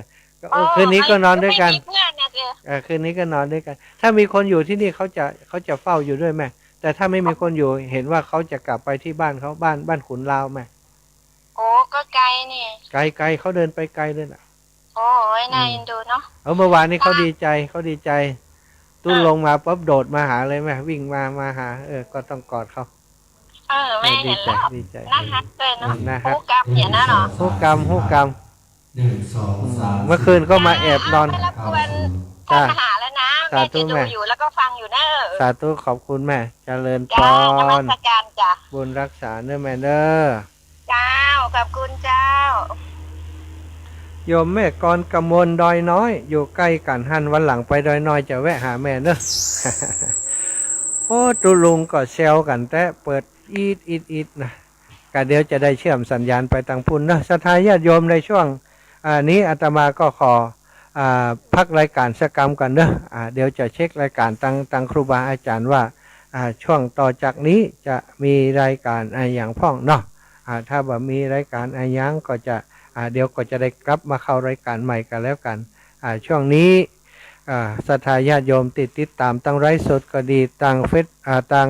ก็ เออ คืนนี้ก็นอนด้วยกั๋น ไม่มีเพื่อนน่ะสิ เออ คืนนี้ก็นอนด้วยกั๋น ถ้ามีคนอยู่ตี้นี่เขาจะ เขาจะเฝ้าอยู่ด้วยแม่ แต่ถ้าไม่มีคนอยู่ เห็นว่าเขาจะกลับไปตี้บ้านเขา บ้าน บ้านขุนลาวแม่ โอ้ ก็ไกลนี่ ไกล ไกล เขาเดินไปไกลเลยน่ะ โอ้ย น่า อืม เอ็นดูเนาะ เออ เมื่อวานนี้เขา ค่ะ ดีใจ๋ เขาดีใจ๋ ตุ๊ลุงมาปุ๊บโดดมาหาเลยแม่ วิ่งมา มาหา เออ ก็ต้องกอดเขา เออ แม่ เออ ดีใจ๋ เห็นแล้ว ดีใจ๋ น่าฮักด้วยเนาะ น่าฮัก ฮู้กำเหียนะเนาะ ฮู้กำ ฮู้กำ หนึ่ง สอง สาม เมื่อคืนก็มาแอบนอน อ่า ไม่รบกวน จ้า พ่อมหาแล้วนะ สาธุ แม่จะดู แม่ อยู่แล้วก็ฟังอยู่เนอะ สาธุ ขอบคุณแม่ เจริญปอน จ้า นมัสการจ้ะ บุญรักษาเนอะแม่เนอะ เจ้า ขอบคุณเจ้า โยมแม่กรกมล ดอยน้อย อยู่ใก้กั๋นหั้น วันหลังไปดอยน้อยจะแวะหาแม่เนอะ โอ้ ตุ๊ลุงก็แซวกั๋นแต๊เปิดอีด อีด อีดนะ ก็เดี๋ยวจะได้เชื่อมสัญญาณไปตางปู๊นเนอะ ศรัทธาญาติโยม ในช่วง อ่า นี้อาตมาก็ขอ อ่า พักรายการสักกำก่อนเนอะ อ่า เดี๋ยวจะเช็ครายการตาง ตางครูบาอาจ๋ารย์ว่า อ่า ช่วงต่อจากนี้จะมีรายการอะหยังพ่องเนาะ อ่า ถ้าบ่มีรายการอะหยังก็จะ อ่า เดี๋ยวก็จะได้กลับมาเข้ารายการใหม่กั๋นแล้วกั๋น อ่า ช่วงนี้ อ่า ศรัทธาญาติโยมตี้ติดตามตางไลฟ์สดก็ดี ตางเฟซ อ่า ตาง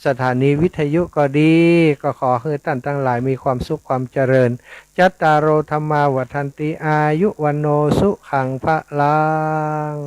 สถานีวิทยุก็ดี ก็ขอหื้อต้านตังหลายมีความสุขความเจริญ จัตตาโร ธัมมา วัฑฒันติ อายุ วัณโณ สุขัง พะลัง